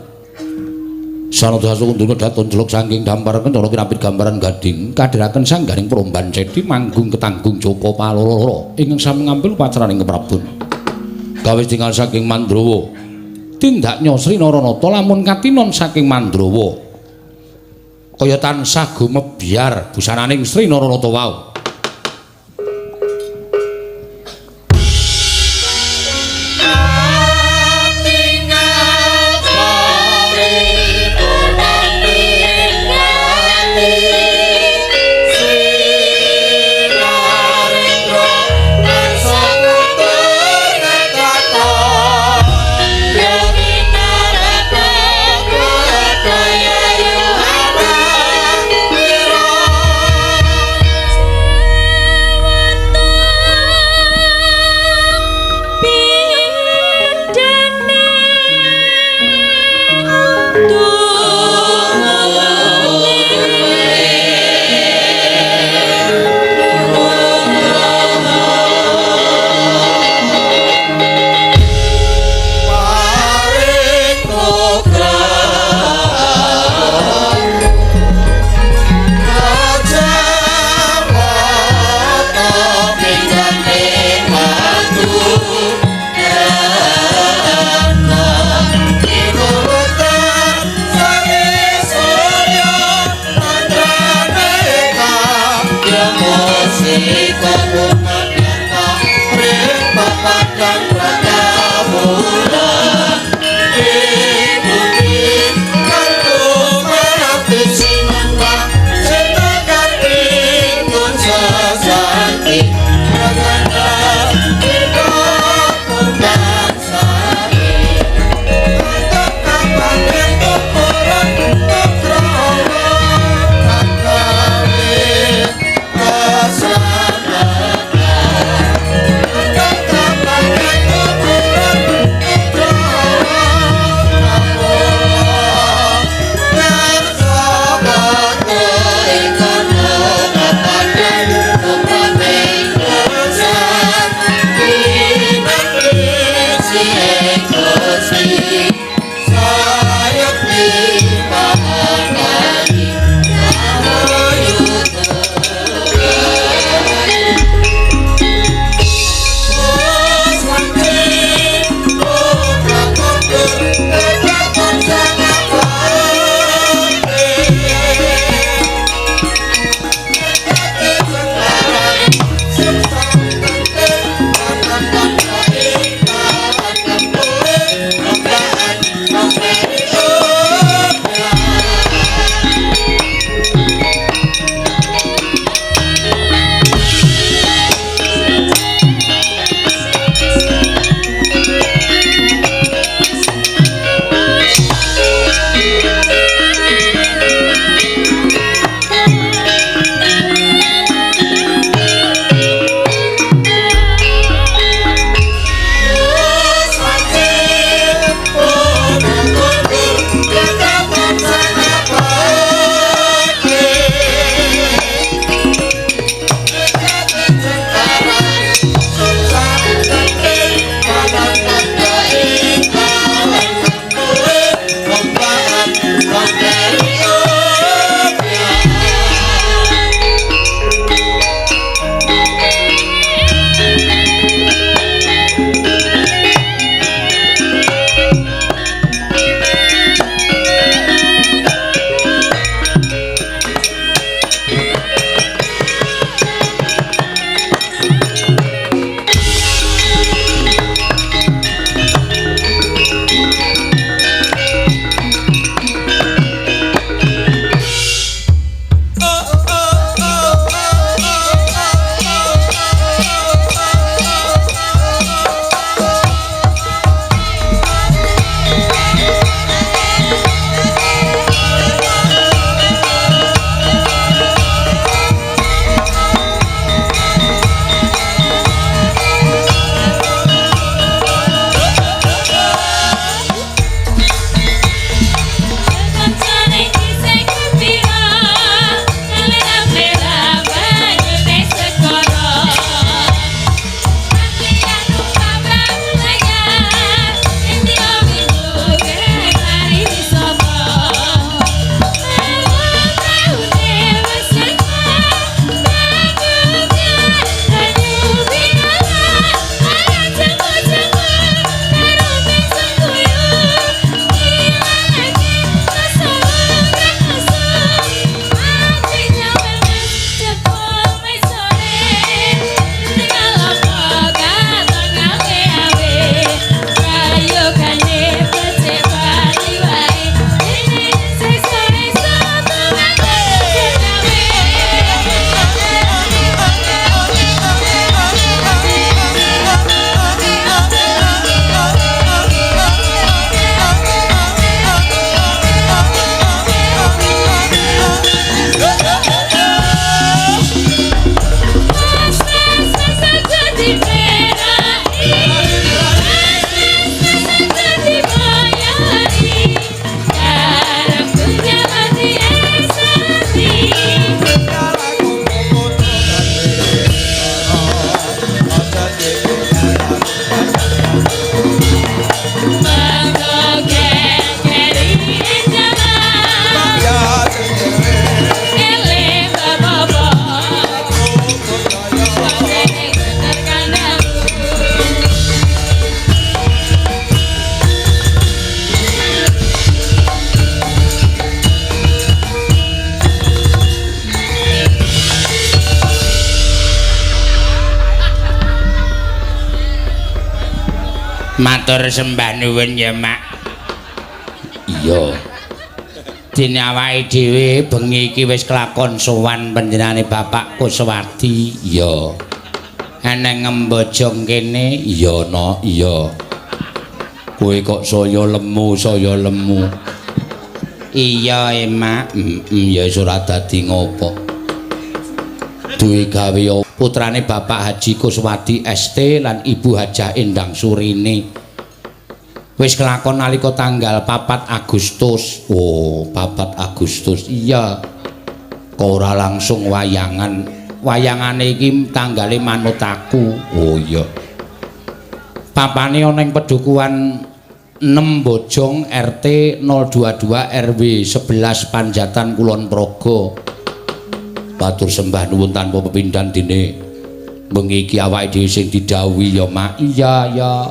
Sanadha kundur kedaton jeluk saking dampar kencana kinapit gambaran gading kadhiraken sanggaring promban cedi manggung ketanggung Joko Paloro ingkang sami ngambil upacaraning keprabon. Gawe tinggal saking Mandrawa. Tindak Sri Naranata lamun katinon saking Mandrawa. Kaya tansah gumebyar busananing Sri Naranata wau. Matur sembah nuwun ya, Mak. Iya. Dene awake dhewe bengi iki wis kelakon sowan panjenengane Bapak Kuswadi. Iya. Eneng ngembojong kene? Iya, no, iya. Kowe kok saya lemu, saya lemu. Iya, Mak. Heeh, ya wis ora dadi ngopo. Duwe gawe putrane Bapak Haji Kuswadi ST lan Ibu Hajah Endang Surini. Wis kelakon nalika tanggal 4 Agustus. Oh, 4 Agustus. Iya. Kok ora langsung wayangan. Wayangane iki tanggale manut aku. Oh iya. Papane ana ing Pedukuhan 6 Bojong RT 022 RW 11 Panjatan Kulon Progo. Matur sembah nuwun tanpa pepindhan dene bengi iki awake dhewe sing didhawuhi ya, Mak. Iya, ya.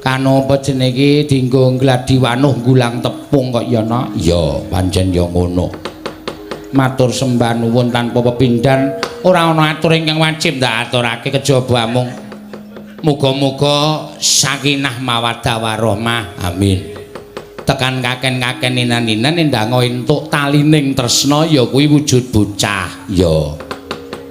Kano apa jenenge iki dienggo gladi wanuh gulang tepung kok ya, Nak? Iya, pancen ya ngono. Matur sembah nuwun tanpa pepindhan, ora ana atur ingkang wajib ndak aturake kejaba amung muga-muga sakinah mawaddah warahmah. Amin. Tekan kaken-kaken ninan-ninan endang entuk talining tresna ya kuwi wujud bocah. Ya.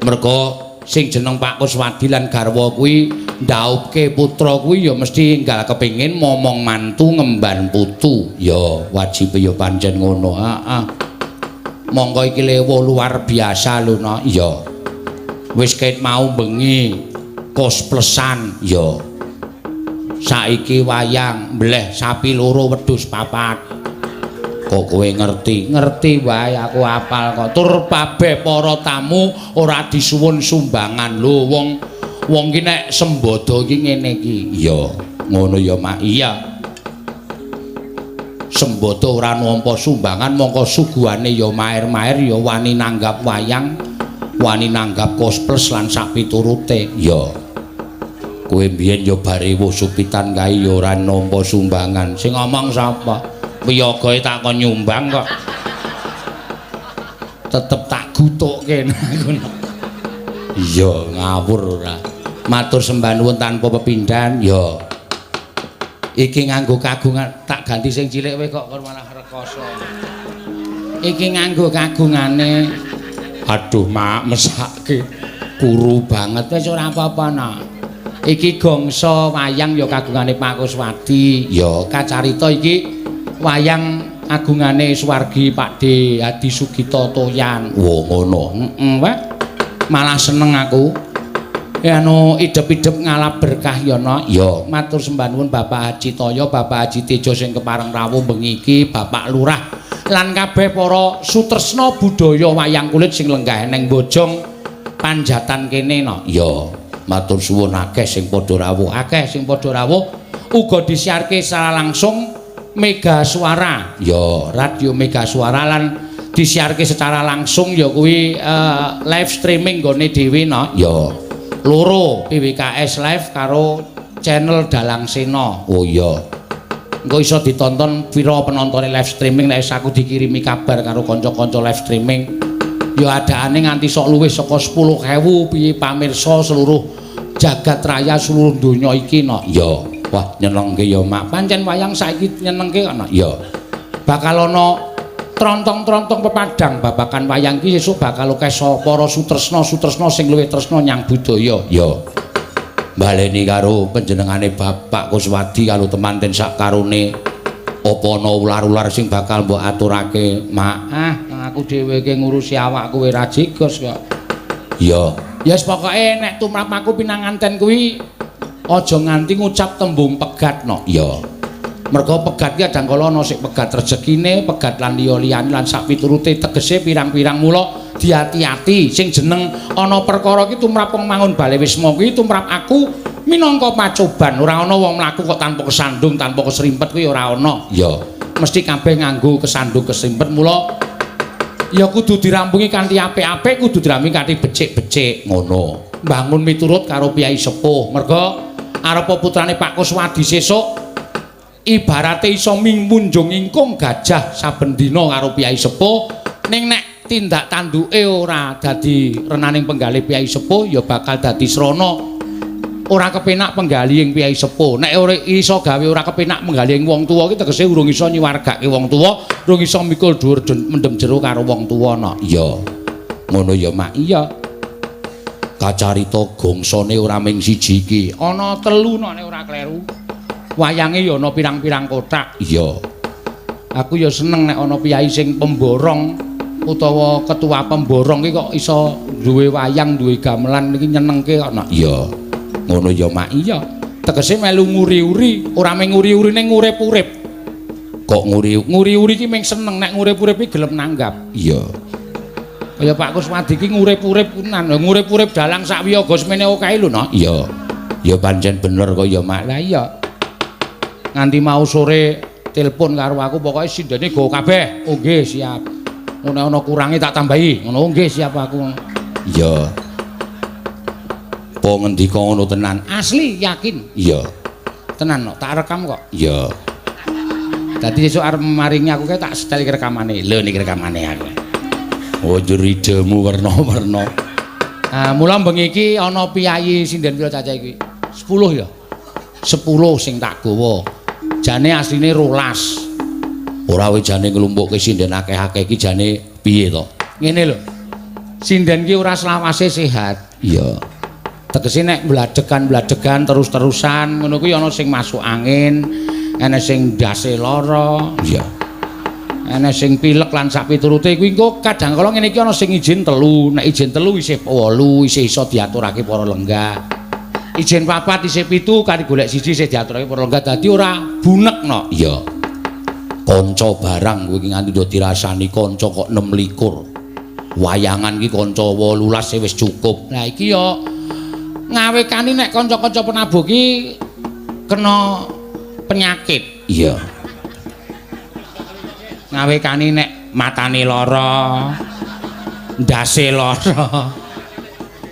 Merga sing jeneng Pak Kuswadi lan garwa kuwi ndaupke putra kuwi ya mesti enggal kepengin momong mantu ngemban putu. Ya, wajibe ya pancen ngono. Heeh. Monggo iki lewo luar biasa lho, no. Iya. Wis ket mau bengi kosplesan. Ya. Saiki wayang mbleh sapi loro wedhus papat. Kok kowe ngerti? Ngerti wae aku apal kok. Tur kabeh para tamu ora disuwun sumbangan lho wong wong ki nek sembodo iki ngene iki. Iya, ngono ya, Mak. Iya. Sembodo ora nampa sumbangan mongko suguhane ya maer-maer ya wani nanggap wayang, wani nanggap kosples lan sak piturute. Ya. Kowe mbiyen ya bare wuh supitan kae ya ora nampa sumbangan. Sing ngomong sapa? Wiyagae tak kon nyumbang kok. Tetep tak gutukke aku. Iya, ngawur ora. Matur sembah nuwun tanpa pepindhan, ya. Iki nganggo kagungan, tak ganti sing cilik kowe kok malah rekoso. Iki nganggo kagungane. Aduh, Mak, mesake. Kuru banget wis ora apa-apa, Nak. Iki gongso wayang ya kagungane Pak Kuswadi. Ya, kacarita iki wayang agungane Suwargi Pak D Hadi Sugito Toyan. Wo ngono. Heeh, wae. Malah seneng aku. Ya anu idep-idep ngalap berkah ya, Nak. Ya, matur sembah nuwun Bapak Haji Toyo, Bapak Haji Tejo sing kepareng rawuh bengi iki, Bapak Lurah lan kabeh para sutresna budaya wayang kulit sing lenggah ning Bojong Panjatan kene, Nak. Ya, matur suwun akeh sing padha rawuh, akeh sing padha rawuh uga disiarke secara langsung Mega Suara. Ya, Radio Mega Suara lan disiarke secara langsung ya kuwi live streaming nggone dhewe, Nak. Ya. Loro PWKS Live karo channel Dalang Sena. Oh iya. Engko iso ditonton pira penontone live streaming nek aku dikirimi kabar karo kanca-kanca live streaming. Ya adaane nganti sok luwih saka 10.000 piye pamirsa seluruh jagat raya seluruh donya iki, Nak. Ya. Wah, nyenengke ya, Mak. Pancen wayang saiki nyenengke kok, Nak. Ya. Bakal ana trontong-trontong pepadang babakan wayang iki sesuk bakal akeh para sutresna-sutresna sing luwih tresna nyang budaya. Ya. Baleni karo panjenengane Bapak Kuswadi karo temanten sak karone apa ana ular-ular sing bakal mbok aturake, Mak? Ah, aku dhewe iki ngurusi awakku ora jigos kok. Ya. Ya wis pokoke nek tumrap aku pinanganten kuwi aja nganti ngucap tembung pegat, no. Ya. Merga pegat ki kadang kala ana sing pegat rezekine, pegat lan liya-liyane lan sak piturute tegese pirang-pirang mula diati-ati sing jeneng ana perkara ki tumrap wong mangun bale wisma kuwi tumrap aku minangka pacoban. Ora ana wong mlaku kok tanpa kesandung, tanpa kesrimpet kuwi ora ana. Ya, mesti kabeh nganggo kesandung kesrimpet mula ya kudu dirampungi kanthi apik-apik, kudu dirampungi kanthi becik-becik ngono. Bangun miturut karo piyai sepuh. Merga arepa putrane Pak Kuswadi sesuk ibarate iso munjung ingkung gajah saben dina karo piyai sepuh, ning nek tindak tanduke ora dadi renaning penggalih piyai sepuh ya bakal dadi srana Ora kepenak penggalihing piyai sepuh. Nek ora iso gawe ora kepenak penggalihing wong tuwa ki tegese urung iso nyuwargake wong tuwa, urung iso mikul dhuwur mendem jero karo wong tuwa no. Iya. Ngono ya, Mak. Iya. Kacarita gongsane ora ming siji iki. Ana telu no nek ora kleru. Wayange ya ana pirang-pirang kothak. Iya. Aku ya seneng nek ana piyai sing pemborong utawa ketua pemborong ki kok iso duwe wayang, duwe gamelan iki nyenengke kok no. Iya. Ngono ya, Mak. Iya. Tegese melu nguri-uri, ora mung nguri-uri ning ngurip-urip. Kok nguri-uri ki mung seneng, nek ngurip-urip ki gelem nanggap. Iya. Kaya Pak Kuswadi ki ngurip-urip tenan, ngurip-urip dalang sak wiyaga semene akeh lho, no. Iya. Ya pancen bener kok ya, Mak. Lah iya. Nganti mau sore telepon karo aku pokoke sindene go kabeh. Oh nggih, siap. Ngono ana kurange tak tambahi. Ngono nggih, siap aku. Iya. Apa ngendika ngono tenan? Asli yakin. Iya. Tenan no, tak rekam kok. Iya. Dadi esuk arep maringi aku kae tak setel rekamane. Lho niki rekamane aku. Oh njur idemu werna-werna. Ah mula bengi iki ana piyayi sinden pira cacah iki? 10 ya. 10 sing tak gawa. Jane asline 12. Ora wis jane nglumpukke sinden akeh-akeh iki jane piye to? Ngene lho. Sinden ki ora selawase sehat. Iya. Tegese nek bladhegan-bladhegan terus-terusan ngono kuwi ana sing masuk angin, ana sing ndase lara, iya. Ana sing pilek lan sak piturute kuwi engko kadang kala ngene iki ana sing izin telu, nek izin telu isih 8 isih iso diaturake para lenggah. Izin papat isih 7 kari golek siji isih diaturake para lenggah dadi ora bunek no. Iya. Kanca barang kowe iki nganti do dirasani kanca kok 26. Wayangan iki kanca 18 wis cukup. Lah iki yo ngawekani nek kanca-kanca penabuh ki kena penyakit. Iya. Ngawekani nek matane lara, ndase lara.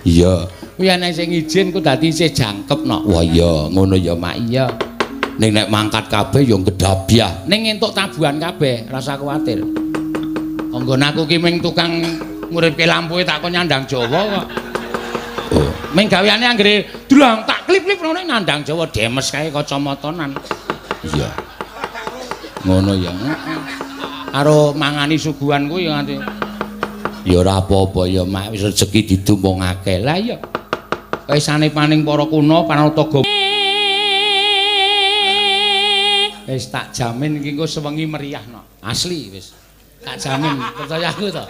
Iya. Kuwi ana sing izin ku dadi isih jangkep no. Wah iya, ngono ya, Mak. Iya. Ning nek mangkat kabeh ya gedabyah. Ning entuk tabuhan kabeh, rasa kuwatir. Anggon aku ki ming tukang nguripke lampuke tak kon nyandang Jawa kok. Oh. Ming gaweane anggere dlang tak klip-klip ngono nandang Jawa demes kae kacamatanan. Iya. Ngono ya. Karo mangani suguhan kuwi ya nganti. Ya ora apa-apa ya, Mak, wis rezeki didumpungake. Lah iya. Kaisane paning para kuna Panataga. Wis tak jamin iki engko sewengi meriah no. Asli wis. Tak jamin, percaya aku to.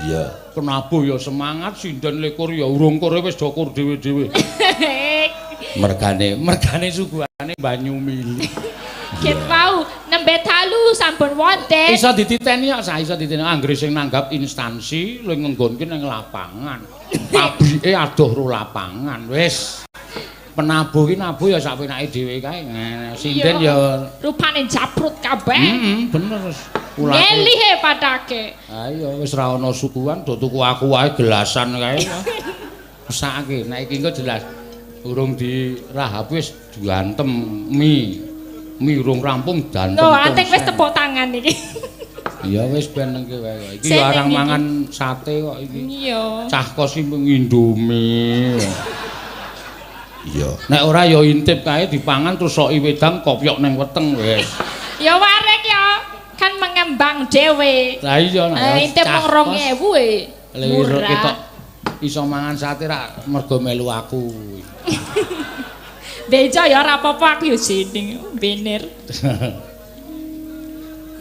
Iya. Penabuh ya semangat, sinden likur ya urung kore wis dokur dhewe-dhewe. Mergane suguhane banyu mili. Ket wau nembe dalu sampun wonten. Iso dititeni kok, sa iso dititeni anggere sing nanggap instansi luwih ngenggonke ning lapangan. Pabrike adoh ro lapangan wis. Penabuh ki nabuh ya sak penake dhewe kae. Sinden ya rupane japrut kabeh. Heeh, bener wis. Ngelihe padake. Ha iya wis ra ana suguhan do tuku aku wae gelasan kae. Mesake nek iki engko jelas urung dirahap wis diantem mi. Mi urung rampung dantem. Lho, anting wis tepuk tangan iki. Iya wis ben nengke wae. Iki ya arang mangan sate kok iki. Iya. Cah kos iki Indomie. Iya. Nek ora ya intip kae dipangan terus soki wedang kopyok ning weteng wis. Ya warek ya. Kan mengembang dhewe. Lah iya nek intip mung 2000 e. Murah. Ketok iso mangan sate rak mergo melu aku. Bejo ya ora apa-apa aku ya jeneng bener.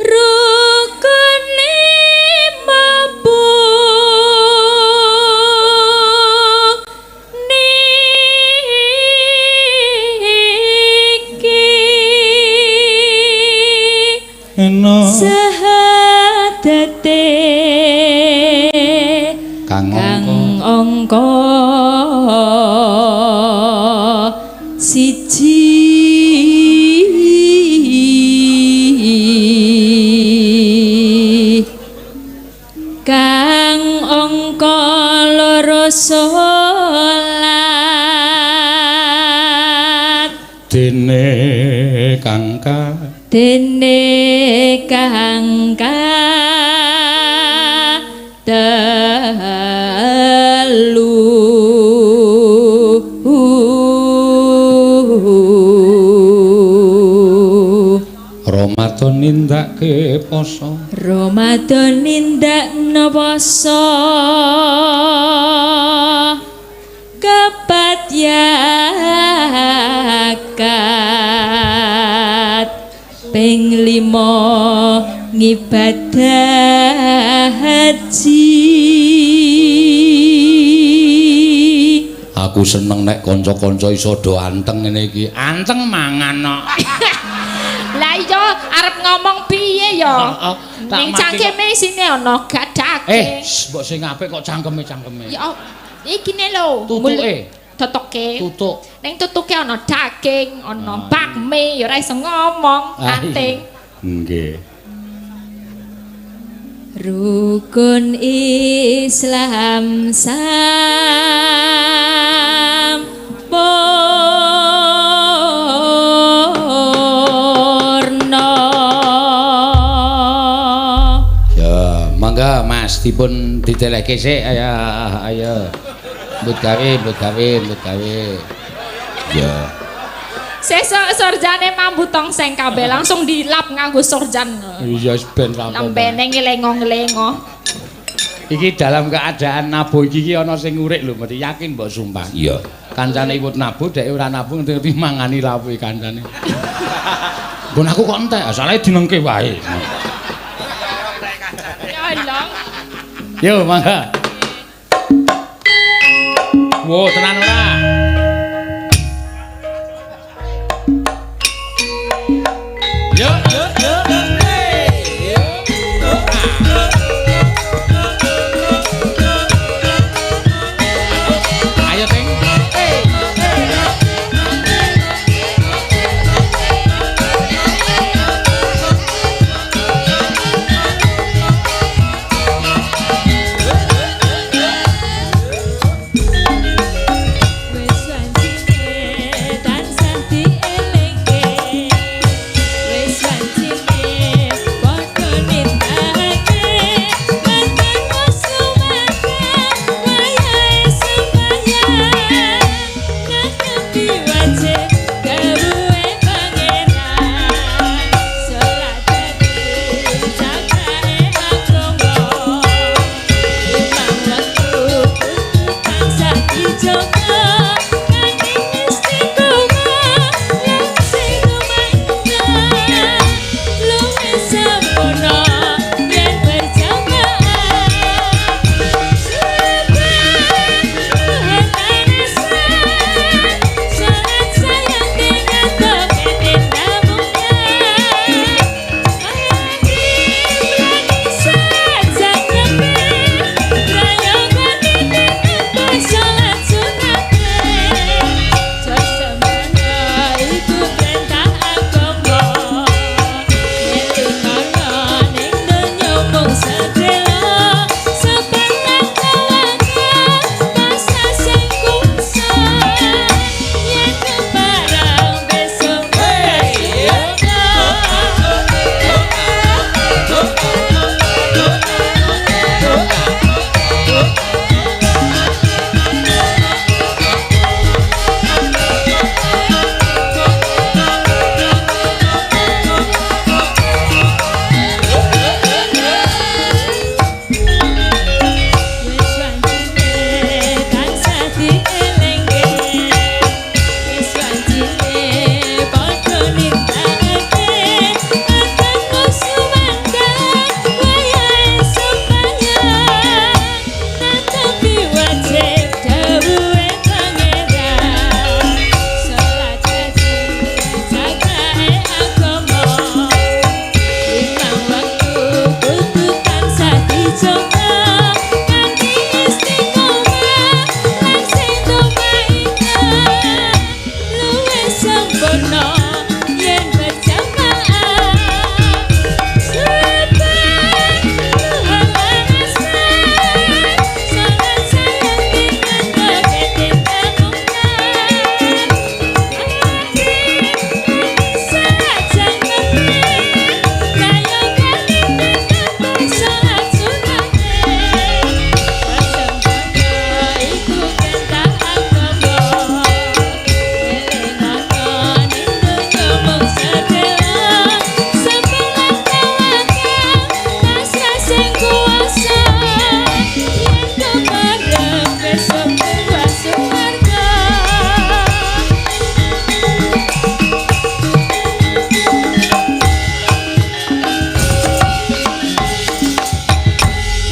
Rukune mabuk niki sahadate kang angka siji kang angka loro salat dene kang ka dene kang ka telu. poso. Ramadan nindakno poso kepat yakat ping 5 ngibadah haji. Aku seneng nek kanca-kanca iso do anteng ngene iki. Anteng mangan kok. Lah iya arep ngomong piye ya? Heeh. Ning cangkeme isine ana gadake. Mbok sing apik kok cangkeme-cangkeme. Ya ikine lho. Tutuke. Tutuke. Tutuk. Ning tutuke ana daging, ana bakmi, ya ora iso ngomong, anting. Nggih. Rukun Islam sampurna. Ya, mangga Mas dipun ditelehke sik. Ayo, ayo. Mbut gawe, mbut gawe, mbut gawe. Ya. Sesuk sorjane mambu tongseng kabeh langsung dilap nganggo sorjan. Iya wis ben rampung. Lambene ngelengo-ngelengo. Iki dalam keadaan nabuh iki ana sing ngurik lho, mesti yakin mbok sumpah. Iya. Kancane iwut nabuh, dhek ora nabuh ngerti mangani lawuhe kancane. Nggon aku kok entek, asale dinengke wae. Ya Allah. Yo mangga. Wo, tenan ora? Yo yo yo. Ayo Ting. dosa yen kepareng besok munggah swarga.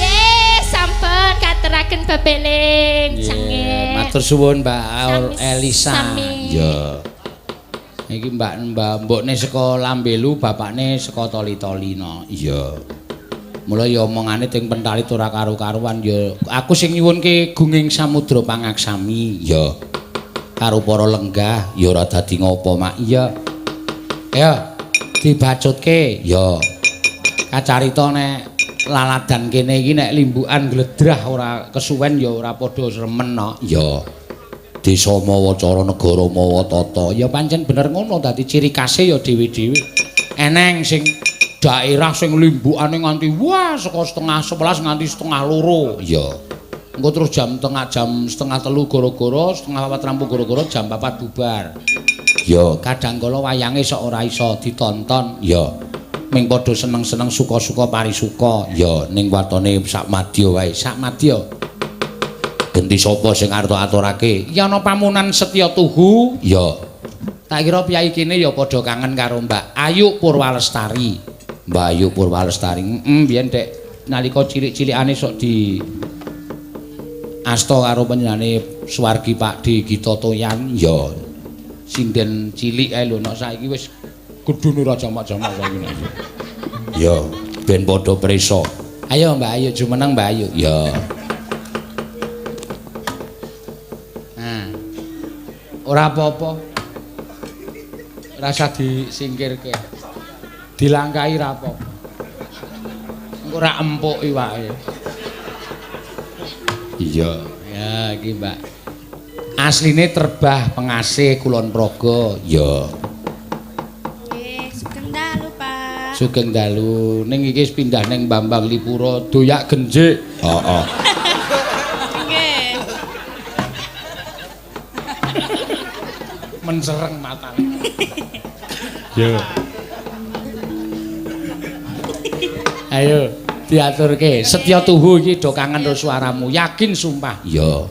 Ye, sampun kateraken bebeling sange. Matur suwun Mbak Elisa. Sami. Iya. Iki Mbak Mbak mbokne saka Lambelu, bapakne saka Toli-Toli no. Iya. Mula ya omongane teng pentalit ora karu-karuan ya. Aku sing nyuwunke gunging samudra pangaksami. Iya. Karo para lenggah ya ora dadi ngopo, Mak. Iya. Ya, dibacutke. Ya. Kacarita nek laladan kene iki nek limbukan gledrah ora kesuwen ya ora padha remen no. Ya. Desa mawa cara negara mawa tata. Ya pancen bener ngono, dadi ciri khase ya dhewe-dhewe. Eneng sing daerah sing limbukane nganti wah saka 10:30 nganti 1:30. Ya. Engko terus jam tengah jam 2:30 gara-gara 3:30 rampung gara-gara jam 4 bubar. Ya, kadang kala wayange sok ora iso ditonton. Ya. Ming padha seneng-seneng suka-suka parisuka. Ya, ning watone sak madya wae. Sak madya. Genti sapa sing arep aturake? Ya ana pamunan Setya Tuhu. Ya. Tak kira piyai kene ya padha kangen karo Mbak Ayu Purwalestari. Mbak Ayu Purwalestari. Heeh, biyen dek nalika cilik-cilikane sok di asta karo panjenengane Suwargi Pak D Gita Toyan. Ya. Sinden cilik ae lho nek saiki wis gedune ora jamak-jamak saiki. Ya, ben padha prisa. Ayo Mbak Ayu jumeneng Mbak Ayu. Ya. Nah. Ora apa-apa. Rasa disingkirke. Dilangkahi ra apa-apa. Engko ora empuk iwake. Iya, ya iki Mbak. Asline Terbah Pengasih Kulon Progo. Ya. Nggih, sugeng dalu, Pak. Sugeng dalu. Ning iki wis pindah ning Bambang Lipura, doyak genjik. Heeh. Nggih. Mencereng matane. Yo. Ayo diaturke. Setya Tuhu iki do kangen karo suaramu. Yakin sumpah. Iya.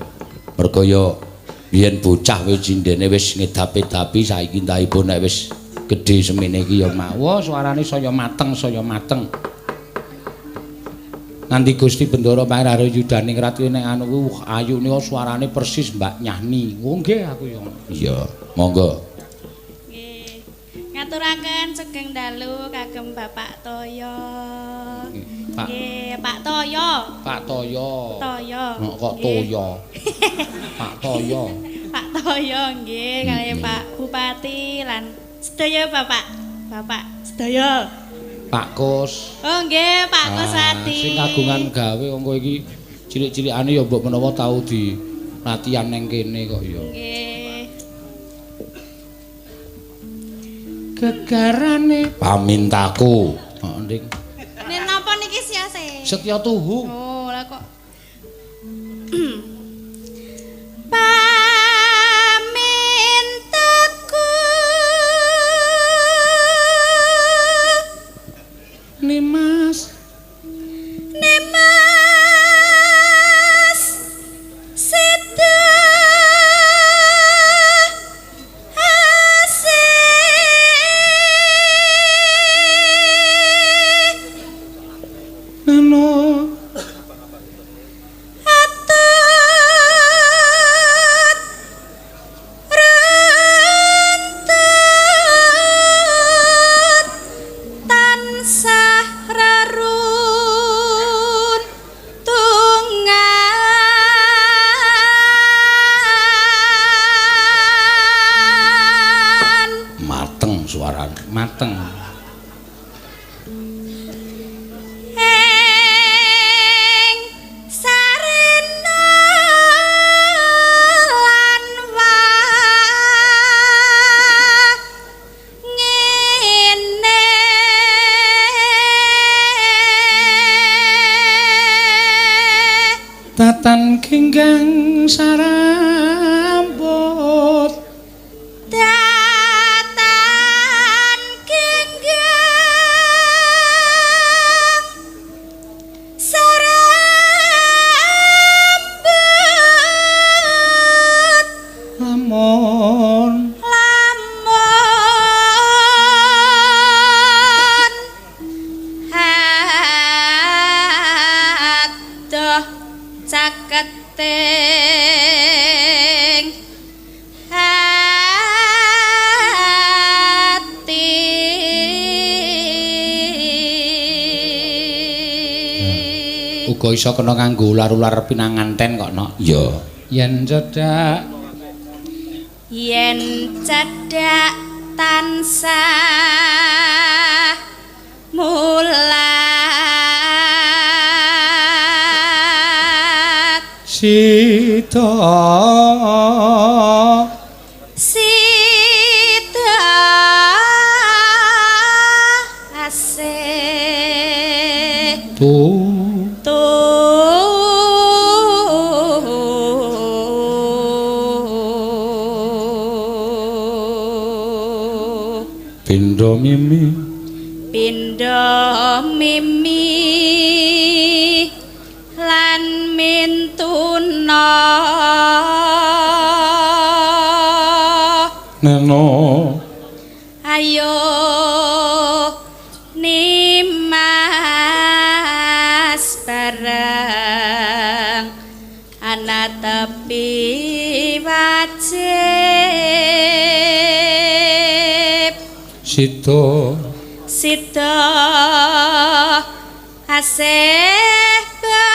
Mergo yo biyen bocah wis cindene wis ngedapi-dapi saiki entahipun nek wis gedhe semene iki ya mawa suarane saya mateng, saya mateng. Nganti Gusti Bendara Pangeran Yudaningrat kuwi nek anu kuwi ayu nika suarane persis Mbak Nyahni. Oh nggih aku ya. Iya, monggo. Nggih. Ngaturaken sugeng dalu kagem Bapak Toyo. Pak. Nggih, Pak Toyo. Pak Toyo. Toyo. Nek kok Toyo. Pak Toyo. Pak Toyo nggih kaliyan Pak Bupati lan sedaya Bapak. Bapak sedaya. Pak Kus. Oh nggih, Pak Kusadi. Sing kagungan gawe wong kowe iki cilik-cilikane ya mbok menawa tau di latihan nang kene kok ya. Nggih. Gegarane pamintaku. Heeh, Nding. Nek napa niki siase? Setya Tuhu. Oh, lah kok. Pamintaku Nimas. Nimas Sida Asih Nano Atut Rentut tansah rarun tungan. Mateng suarane, mateng. Ing sarena lan wangene Tatan ginggang sarambut datan genggang sarambut Ing ati. Uga iso kena kanggo ular-ular pinanganten kok, Nok. Ya. Yen cedhak, yen cedhak tansah mulat, sida sida asih tu tu pindha mimi, pindha mimi lan mintuna, neno ayo nimas bareng ana tepi wajib, sida sida asih braya.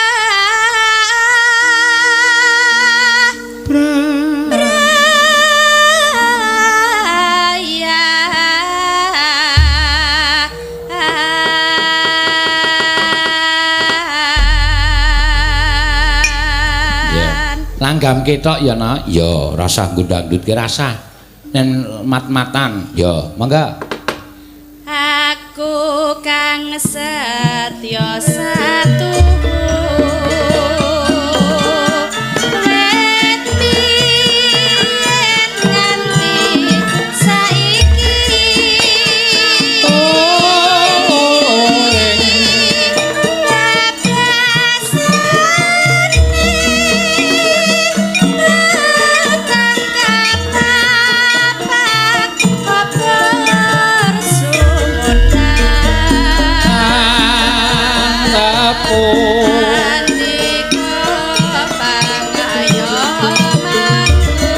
Ya. Langgam ketok ya, Nak. Ya, rasah nggo dangdut ki rasah. Nen mat-matan. Ya, mangga. Aku kang setya satuhu wit biyen nganti saiki, babasane petang kapapat kober sumunan. Antepung. Andika pangayomanku,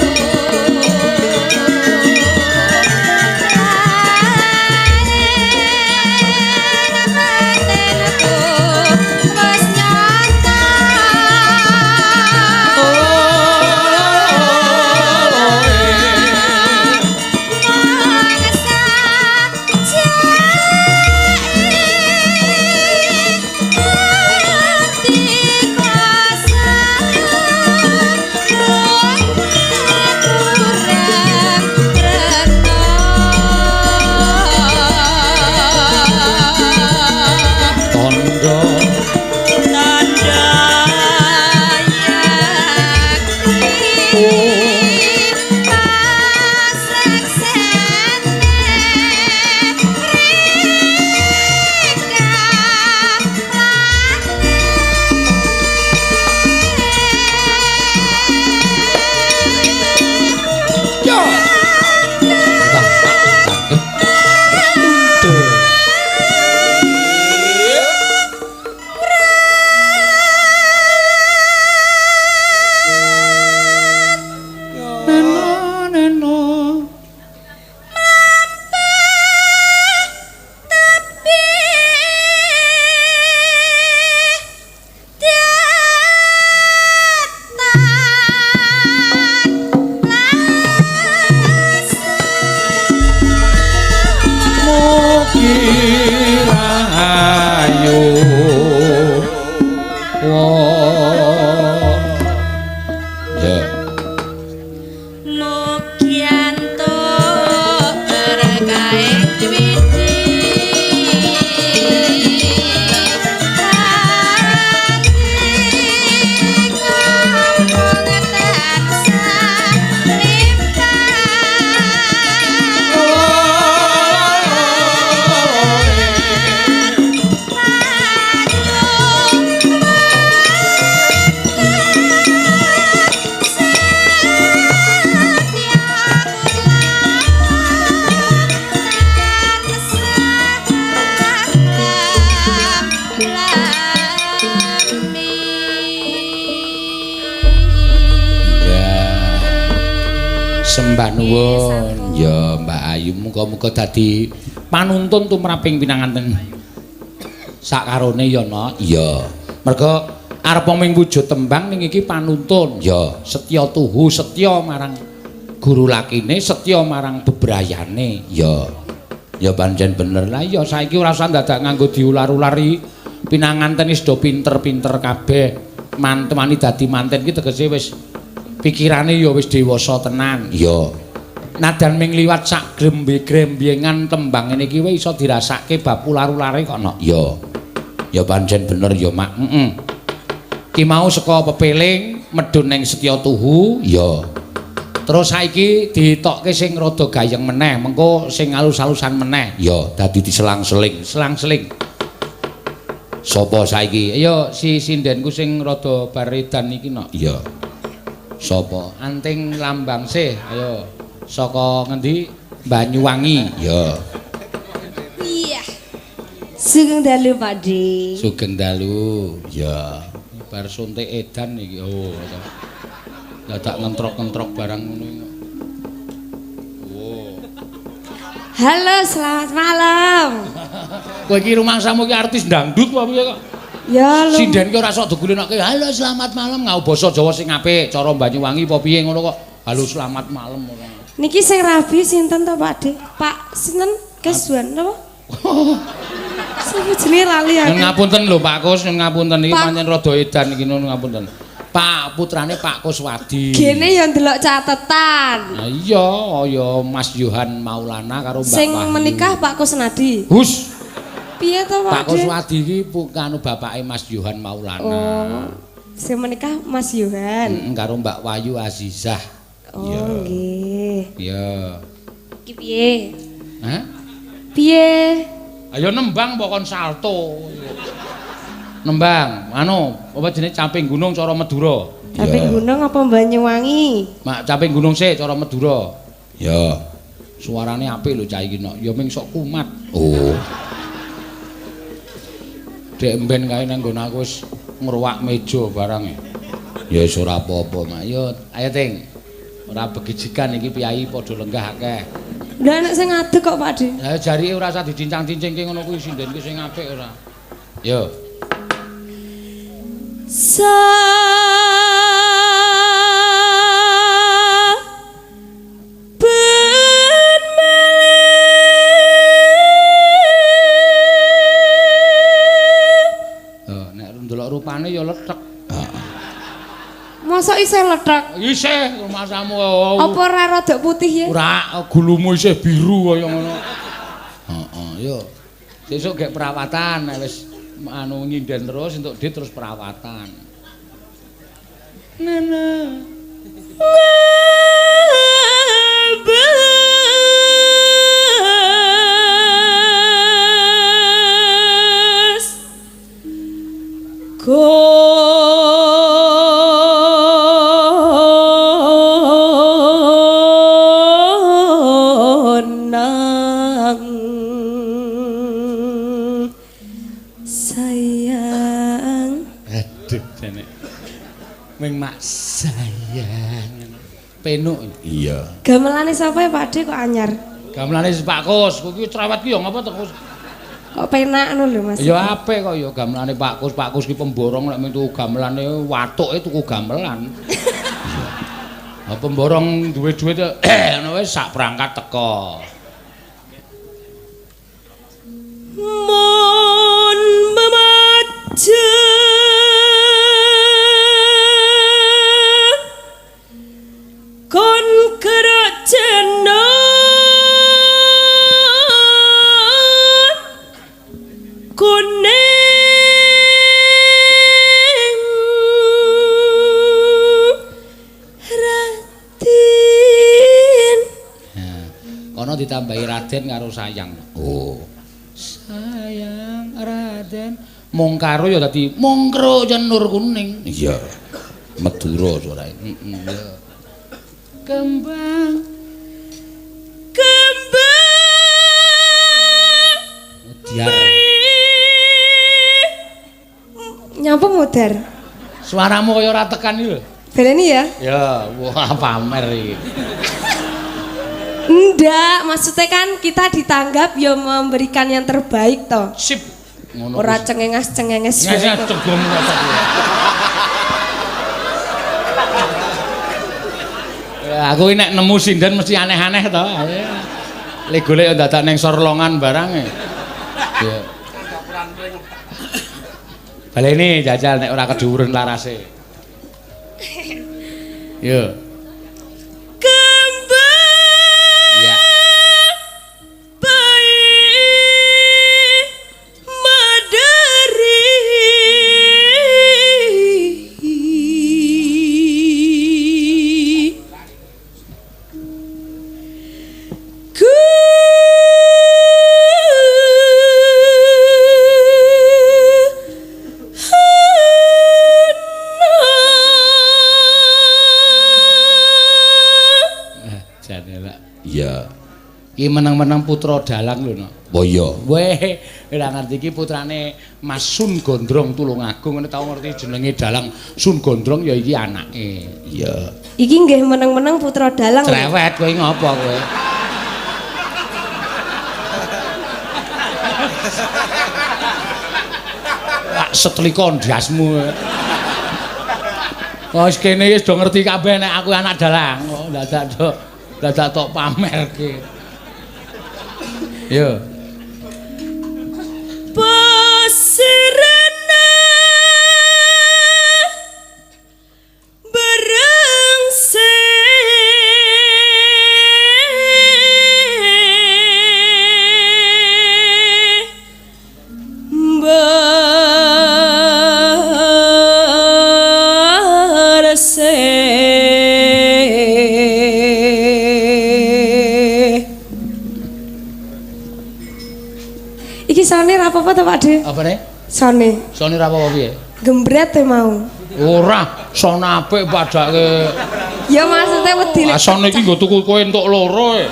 laen batinku wis nyata. Mangsa Tondo Yo. Tang, tangkep. Neno neno. Mugi rahayu. Wo. Ya. Mugi antuk berkahe widi, kampung tansah limpah. Sembah nuwun. Nggih, Ya, Mbak Ayu muga-muga dadi panuntun tumraping pinanganten sakarone ya, Nok. Iya. Merga arep ming wujud tembang ning iki panuntun. Ya, setya tuhu, setya marang guru lakine, setya marang bebrayane. Ya. Ya pancen bener. Lah iya saiki ora usah dadak nganggo diular-ulari. Pinanganten wis do pinter-pinter kabeh. Mantemani dadi manten iki tegese wis pikirane ya wis dewasa tenan. Iya. Nadan ming liwat sak grembe-grembyengan tembang ngene iki wis iso dirasake bab ular-ulare kok, Nok. Iya. Ya pancen bener ya, Mak. Heeh. Ki mau saka pepeling medhun ning Setya Tuhu, iya. Terus saiki ditokke sing rada gayeng meneh, mengko sing alus-alusan meneh. Iya, dadi diselang-seling, selang-seling. Sapa saiki? Ayo si sindenku sing rada baredan iki, Nok. Iya. Sapa? Anting Lambang sih, ayo. Saka ngendi? Banyuwangi. Iya. Iya. Sugeng dalu, Pak D. Sugeng dalu. Iya. Bar suntik edan iki. Oh. Dadak ngentrok-ngentrok barang ngono iki. Oh. Halo, selamat malam. Kowe iki rumangsamu iki artis dangdut apa piye kok? Ya lho. Sinden ki ora sok digulinake. Halo, selamat malam ngau basa Jawa sing apik, cara Banyuwangi apa piye ngono kok. Halo, selamat malam ora. Niki sing rabi sinten to, Pak D? Pak sinten? Keswan napa? Sapa jenenge lali aku. Nyun ngapunten lho Pak Kus, nyun ngapunten iki Pak- pancen rada edan iki nyun ngapunten. Pak putrane Pak Kuswadi. Gene ya ndelok catetan. Lah iya, ya Mas Yohan Maulana karo Mbak Sing Wahyu. menikah Pak Kusnadi. Hus. Piye to, Pak Pak D? Kuswadi iki kanu bapake Mas Yohan Maulana. Oh. Sing menikah Mas Yohan. Karo Mbak Wahyu Azizah. Oh, nggih. Iya. Iki piye? Hah? Piye? Ayo nembang apa kon salto. Nembang, anu, apa jenenge Caping Gunung cara Madura. Caping Gunung apa Banyuwangi? Mak Caping Gunung sik cara Madura. Ya. Suarane apik lho cah iki nok. Ya ming sok kumat. Oh. Dek mben kae nang nggon aku wis ngruwak meja barang. Ya wis ora apa-apa, Mak. Yo, ayo Ting. Ora begijikan iki piyayi padha lenggah akeh. Lah nek sing ngadeg kok, Pak D. Lah jarike ora usah dicincang-cincingke ngono kuwi sinden ki sing apik ora. Yo. Saben melih. Oh, nek ndelok rupane ya lethek. Mosok isih lethek? Isih rumasamu. Apa ora rada putih ya? Ora, gulumu isih biru kaya ngono. Heeh, yo. Sesuk gek perawatan nek wis anu nyinden terus entuk dit terus perawatan. Nana. Ngabes konang sayang. Aduh jane. Ming mak sayang. Penuk. Iya. Gamelane sapa ya Pak D kok anyar? Gamelane Pak Kus, kowe iki cerewet ki ya ngapa to Kus? Kok penak ngono lho Mas. Ya apik kok ya gamelane Pak Kus. Pak Kus ki pemborong nek mung tuku gamelane watuke tuku gamelan. Lah pemborong duwe duit ngono wis sak perangkat teko. Mon memajeng kon gerak jenon kuning Raden. Nah, kono ditambahi Raden karo sayang. Oh. Sayang Raden. Mung karo ya dadi mungkro jenur kuning. Iya. Madura suarae. Heeh, iya. Kembang kembang Diar. Nyapa modar? Suaramu kaya ora tekan iki lho. Baleni ya? Ya, wah pamer iki. Ndak, maksudnya kan kita ditanggap ya memberikan yang terbaik toh. Sip. Ngono. Ora cengenges-cengenges. Nges cegom kok. Ya aku nek nemu sinden mesti aneh-aneh to. Le golek dadak ning sorlongan barang e. Ya. Baleni jajal nek ora kedhuwuren larase. Yo. Kembang. Ya. Bayi madari. Iya. Iki meneng-meneng putra dalang lho, Nok. Oh iya. Weh, ora ngerti iki putrane Mas Sun Gondrong Tulungagung, ngene tau ngerti jenenge dalang Sun Gondrong ya iki anake. Iya. Iki nggih meneng-meneng putra dalang. Cerewet kowe ngopo kowe? Pak setlika ndasmu. Wis kene wis do ngerti kabeh nek aku anak dalang. Oh, dadak do dadak tok pamerke. Yo. Pasirana berengse berse. Iki sone ra apa-apa to, Pak De? Apa ne? Sone. Sone ra apa-apa piye? Gembret e mau. Ora, sone apik padake. Ya maksudnya wedi nek. Ah sone iki nggo tuku kowe entuk loro e.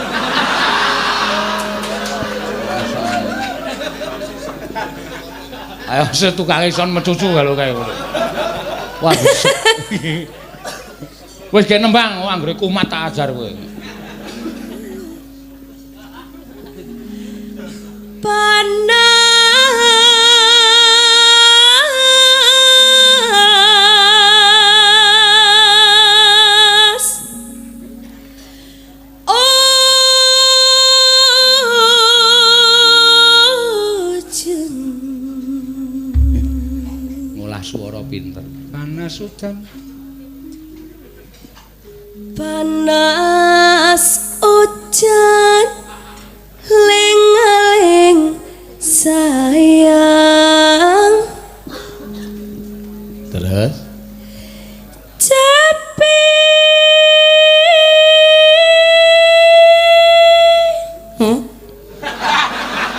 Ayo setukange son mecucu kalau kae ngono. Wah. Wis gek nembang, anggere kumat tak ajar kowe. Panas ojen. Ngolah suara pinter. Panas udan. Panas udan ling-ling sayang. Terus Cepi.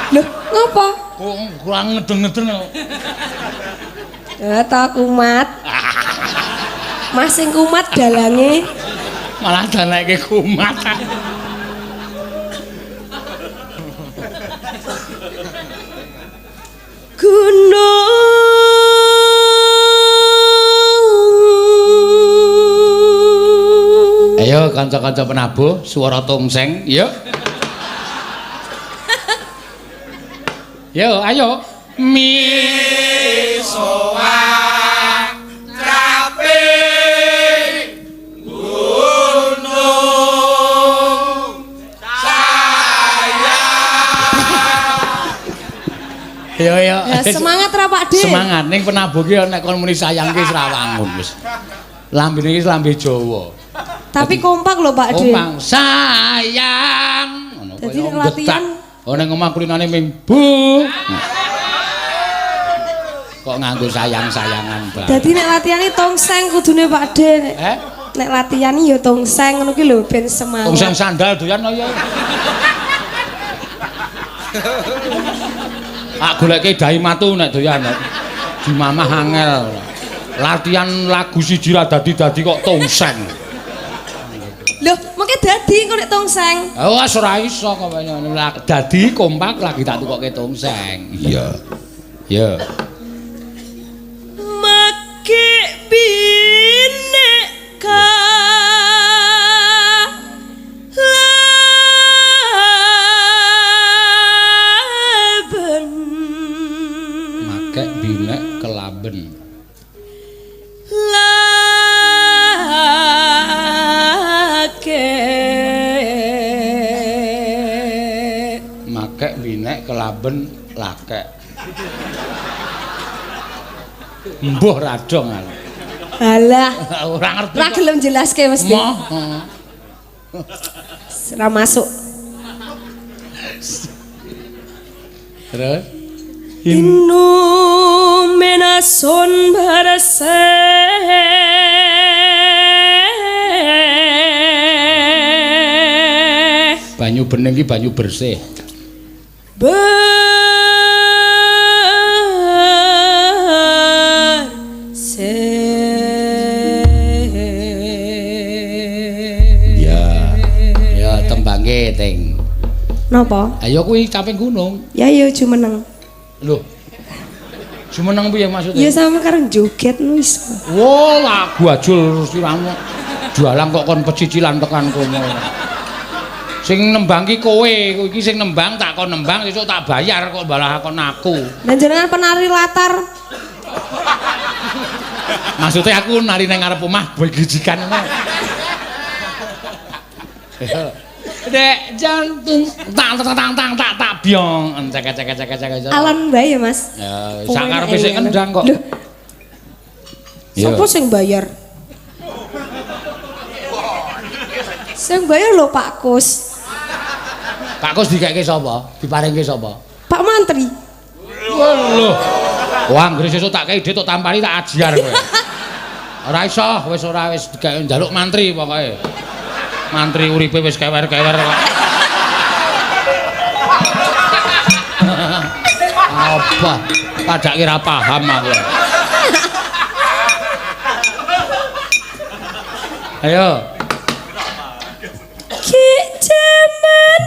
Loh, ngopo? Kok kurang ngedeng-ngedeng kok. Ya ta kumat. Mas sing kumat dalange malah daleke kumat. Gunung. Ayo kanca-kanca penabuh suara tongseng, yuk. Yo, ayo. Mi soa cape gunung sayang. Yo yo. Ya, semangat ra Pak De. Semangat ning penabuh ki nek kon muni sayang ki wis ra wangun wis. Lambene iki lambe Jawa. Tapi kompak lho Pak De. Kompak sayang. Ngono Dadi nek latihan oh ning omah kulinane ming bu. Kok nganggo sayang-sayangan bareng. Dadi nek latihan tongseng kudune Pak De. Eh? Nek latihan ya tongseng ngono ki lho ben semangat. Tongseng sandal doyan ya. Ak goleke dahi matu nek doyan. Di mamah angel. Latihan lagu siji ra dadi-dadi kok tongseng. Loh, mengke dadi kok nek tongseng. Oh, wis ora iso kok dadi kompak lagi tak tukoke tongseng. Iya. Ya. Make bineka Kelamben lakek. Mbuh radong aku. Alah, ora ngerti. Ora gelem jelaske mesti. Moh. Ora masuk. Terus Inu menason barase banyu bening iki banyu bersih. Bersih. Ya. Ya tembangke ting. Napa? Ayo kuwi caping gunung. Ya ya jumeneng. Lho. Jumeneng piye maksudnya? Ya sama karo joget nu iso. Wo, lagu ajul siramu. Jualan kok kon pecicilan tekan kono. Sing nembang ki kowe, iki sing nembang tak kon nembang sesuk tak bayar kok balah kon aku. Dan jenengan penari latar. Maksudnya aku nari nang ngarep omah begijikan ngono. Dek jantung tang tang tang tang tak tak byong cek cek cek cek. Alon bae ya, Mas. Ya, sak karepe sik kendang kok. Lho. Sopo sing bayar? Sing bayar lho Pak Kus. Pak Kus dikeke sapa? Diparingke sapa? Pak Mantri. Lho. Wah, anggere sesuk tak kei dhit tok tampani tak ajiar kowe. Ora iso, wis ora wis dikeke njaluk mantri pokoke. Mantri uripe wis kewer-kewer kok. Apa? Padake ora paham aku. Ayo. Ki jaman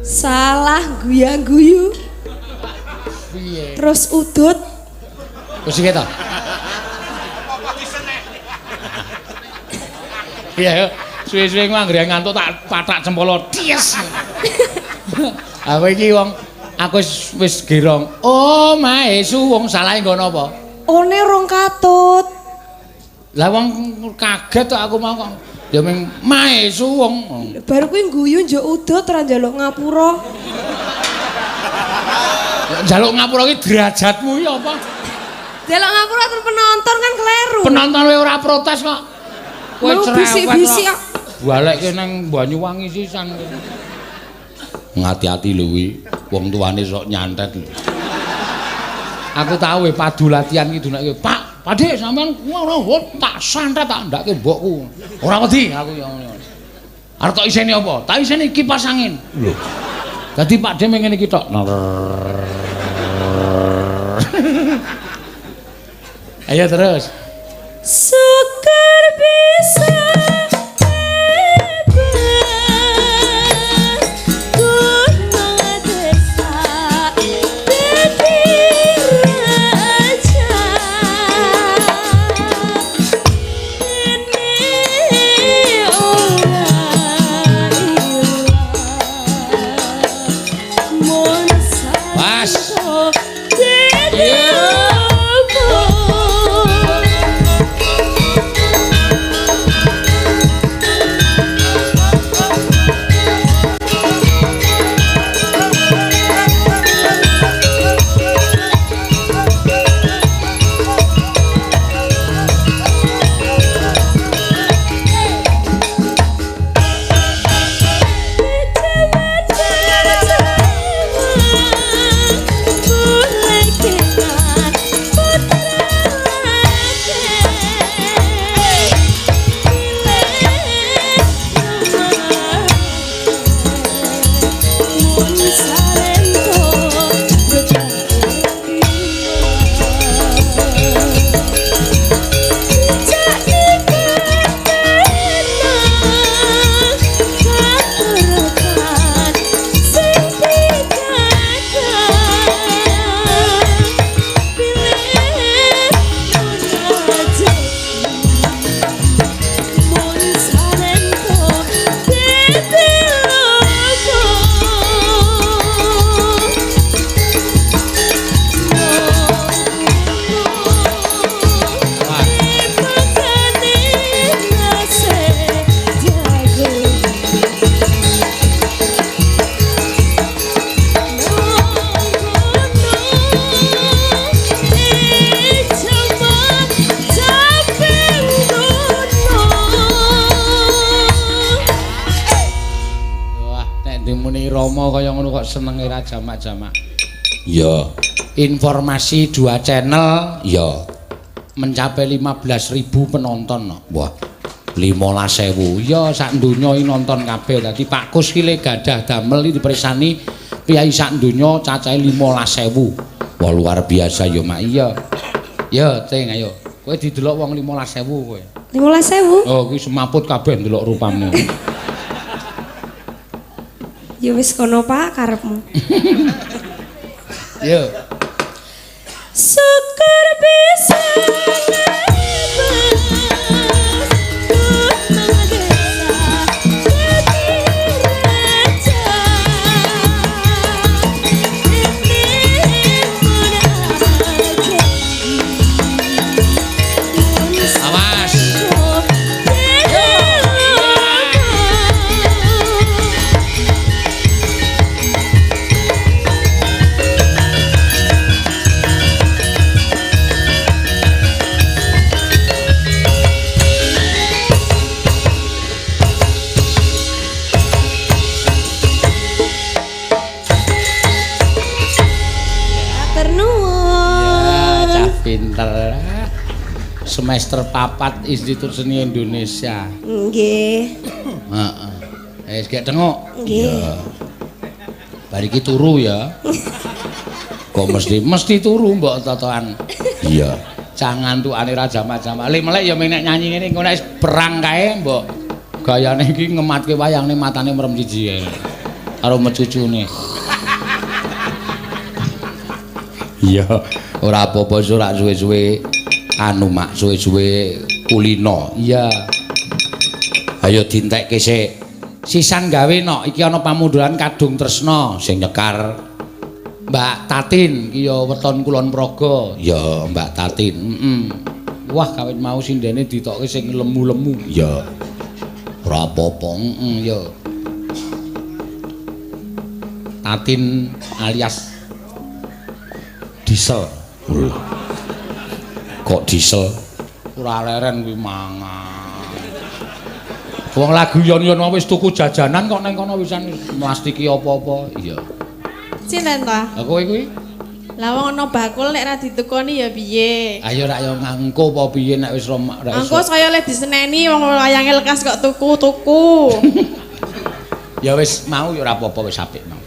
salah guyang-guyu. Piye? Terus udut. Wis iki ta? Iya, suwe-suwe ku anggere ngantuk tak patak cempolo. Ties. Aku iki wong aku wis gerong. Oh, mae suwung salahe nggo napa? One rong katut. Lah wong kaget tok aku mau kok. Ya ming mae suwung. Baru kuwi guyu njuk udut ora njaluk ngapura. Njaluk ngapura iki derajatmu iki apa? Njaluk ngapura terus penonton kan kleru. Penonton wae ora protes kok. Kowe cerewet. Bisik-bisik kok. Balekke nang Banyuwangi sisan. Ngati-ati lho kuwi, wong tuane sok nyantet lho. Aku tau we padu latihan iki dunake, Pak, Pakde sampean ngono tak santet tak ndake mbokku. Ora wedi aku ya ngono. Arep tok iseni apa? Tak iseni kipas angin. Lho. Dadi Pakde mung ngene iki tok. Ayo terus. Syukur bisa bebas gunung desa dadi raja. Ndimuni Rama kaya ngono kok senenge ra jamak-jamak. Iya. Informasi 2 channel ya mencapai 15.000 penonton no. Wah, 15.000. Ya sak donya iki nonton kabeh. Dadi Pak Kus ki le gadah damel iki dipersani priyayi sak donya cacahe 15.000. Wah, luar biasa ya, Mak. Iya. Ya, Cing, ayo. Kowe didelok wong 15.000 kowe. 15.000? Oh, kuwi semaput kabeh ndelok rupamu. Ya wis kono Pak karepmu. Yo. Syukur bisa Awas. Matur nuwun. Ya, cah pinter. Semester 4 Institut Seni Indonesia. Nggih. Heeh. Wis gek tengok. Nggih. Iya. Bar iki turu ya. Kok mesti turu mbok totoan. Iya. Cah ngantukane ra jamak-jamak. Le melek ya mek nek nyanyi ngene engko nek wis perang kae mbok gayane iki ngematke wayangne matane merem siji kae. Karo mecucune. Iya, ora apa-apa ora suwe-suwe anu mak suwe-suwe kulino. Iya. Ayo dintekke sik. Sisan gawe nok iki ana pamunduran Kadung Tresna sing nyekar Mbak Tatin iki ya weton Kulon Progo. Ya Mbak Tatin. Heeh. Wah kawit mau sindene ditokke sing lemu-lemu. Ya. Ora apa-apa. Heeh ya. Tatin alias Diesel. Kok diesel? Ora leren kuwi mangan. Wong lagu yon-yon wis tuku jajanan kok nang kono wisan mlastiki apa-apa. Iya. Sinten ta? Lah kowe kuwi? Lah wong ana bakul nek ra ditukoni ya piye? Ayo rak yo ngangko apa piye nek wis romak rak Engko saya le diseneni wong wayange lekas kok tuku-tuku. Ya wis mau ya ora apa-apa wis apik mau.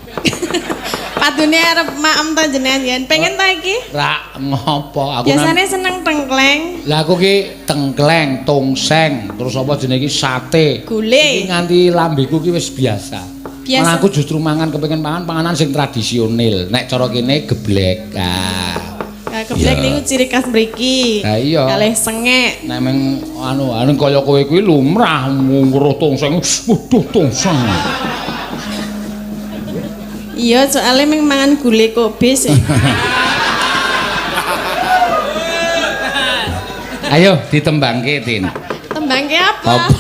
Padune arep maem ta jenengan yen pengen ta iki? Rak ngopo aku biasane seneng tengkleng. Lah aku ki tengkleng, tongseng, terus apa jenenge iki sate. Gule. Iki nganti lambeku ki wis biasa. Biasa. Malah aku justru mangan kepengin mangan panganan sing tradisional. Nek cara kene geblek. Ah. Nah, geblek niku ciri khas mriki. Lah iya. Kalih sengek. Nek meng anu kaya kowe kuwi lumrah ngurut tongseng. Waduh tongseng. Iya, soalnya meng mangan gule kobis. Ayo ditembangke, Tin. Tembangke apa?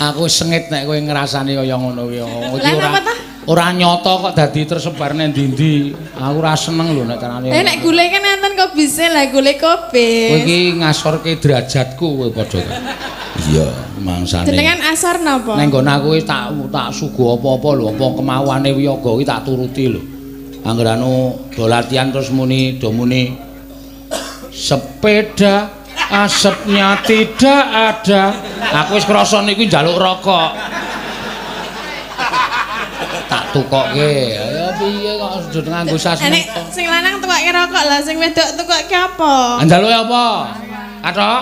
Aku sengit nek kowe ngrasani kaya ngono kuwi. Lah napa ta? Ora nyata kok dadi tersebar nang ndi-ndi. Aku ora seneng lho nek carane. Lah nek gule kan enten kobise, lah gule kobis. Kowe iki ngasorke derajatku kowe padha. Iya, mangsane. Jenengan asor napa? Neng nggon aku wis tak suguh apa-apa lho, apa kemauane wiyaga kuwi tak turuti lho. Angger anu do latihan terus muni do muni sepeda asapnya tidak ada. Aku wis krasa niku njaluk rokok. Tak tukokke. Ya piye kok aja nganggo sasmita. Nek sing lanang tukokke rokok lah, sing wedok tukokke apa? Njaluke apa? Kathok?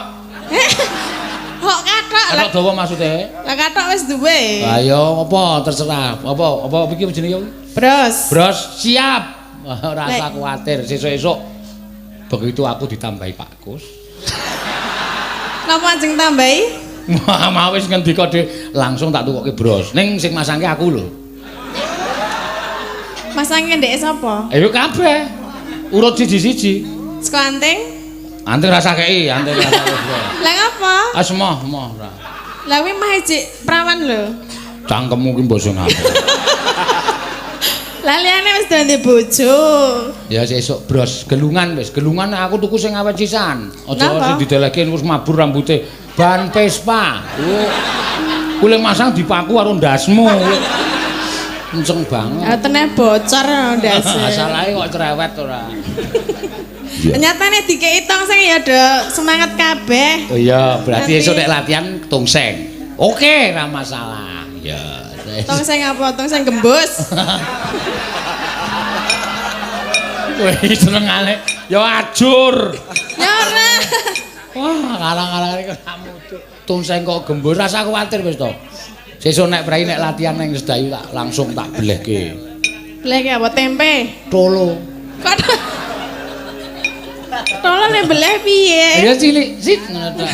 Kok kathok? Kathok dawa maksude? Lah kathok wis duwe. Lah ya apa terserah. Apa iki jenenge? Bros. Bros siap. Ora usah kuwatir, sesuk-esuk begitu aku ditambahi Pak Kus. Napa ajeng tambahi? Mau wis ngendika dhewe langsung tak tukokke bros. Ning sing masangke aku lho. Masangke ndeke sapa? Ayo kabeh. Urut siji-siji. Saka anting? Anting rasa kei, anting rasa kei. Lah ngapa? Ah semoh, moh ora. Lah kuwi mah ijik prawan lho. Cangkemmu ki mbok sing apa. Lah liyane wis dadi bojo. Ya sesuk bros gelungan wis, gelungan aku tuku sing awet sisan. Aja sing didelehke wis mabur rambute. Ban Vespa. Kuwi masang dipaku karo ndasmu. Kenceng banget. Ya teneh bocor ndase. Salahe kok cerewet ora. Nyatane dikeki tongseng ya do semangat kabeh. Oh iya, berarti esuk nek latihan tongseng. Oke, ora masalah. Ya. Tongseng apa? Tongseng gembus. Kowe senengane ya ajur. Ya ora. Wah, kalang-kalang iki ora mutu. Tongseng kok gembus, rasa kuwatir wis to. Sesuk nek prei nek latihan ning Sedayu tak langsung tak belehke. Belehke apa tempe? Tolo. Kok tolo nek beleh piye? Ya cilik, sit ngono ta.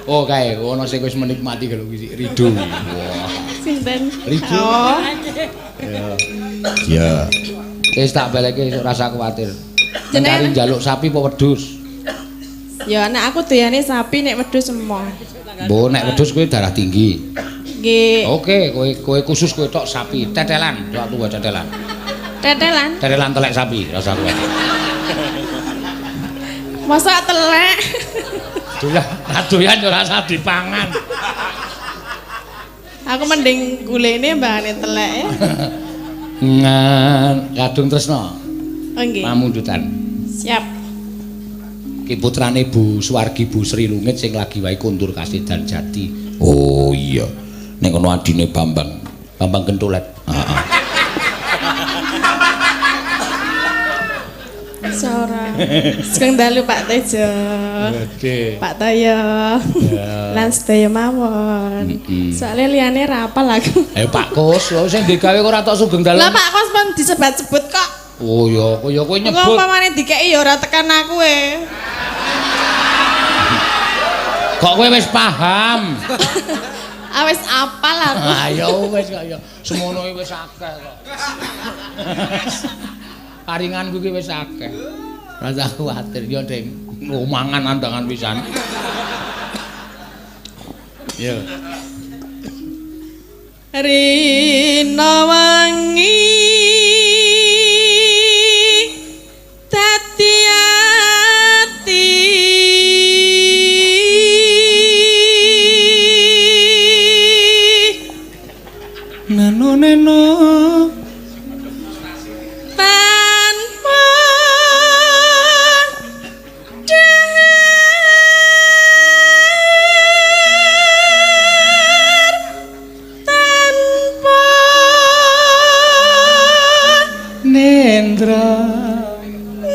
Oh kae ono sing wis menikmati kalau iki Rido. Wah. Sinten? Rido. Oh. Ya. Wis tak baleke esuk rasa kuwatir. Mencari njaluk sapi apa wedhus? Ya nek aku doyane sapi nek wedhus emoh. Mbok nek wedhus kowe darah tinggi. Nggih. Oke, kowe khusus kowe tok sapi, tetelan, tok tuwa tetelan. Tetelan? Tetelan telek sapi rasa kuwatir. Masa telek? Doyan, doyan yo rasa dipangan. Aku mending gulene mbahane telek. Ngan kadung tresna. Oh nggih. Pamundutan. Siap. Ki putrane Bu Suwargi Bu Sri Lungit sing lagi wae kondur kasedan jati. Oh iya. Ning kono adine Bambang. Bambang Kentulet. Heeh. Sora. Sugeng dalu Pak Tejo. Oke. Pak Toyo. Lan sedaya mawon. Soale liyane ra apal aku. Pak Kus, lho sing digawe kok ora tok sugeng dalu. Lah Pak Kus pun disebat-sebut kok. Oh ya, ya kowe nyebut. Engko umpamane dikeki ya ora tekan aku e. Kok kowe wis paham? Ah wis apal aku. Ah ya wis kok ya. Semono iki wis akeh kok. Paringanku iki wis akeh. Rasa kuwatir ya, Ding. Mangan andangan pisan. Ya. Rina wangi dadi ati neno neno tanpa dahar tanpa nendra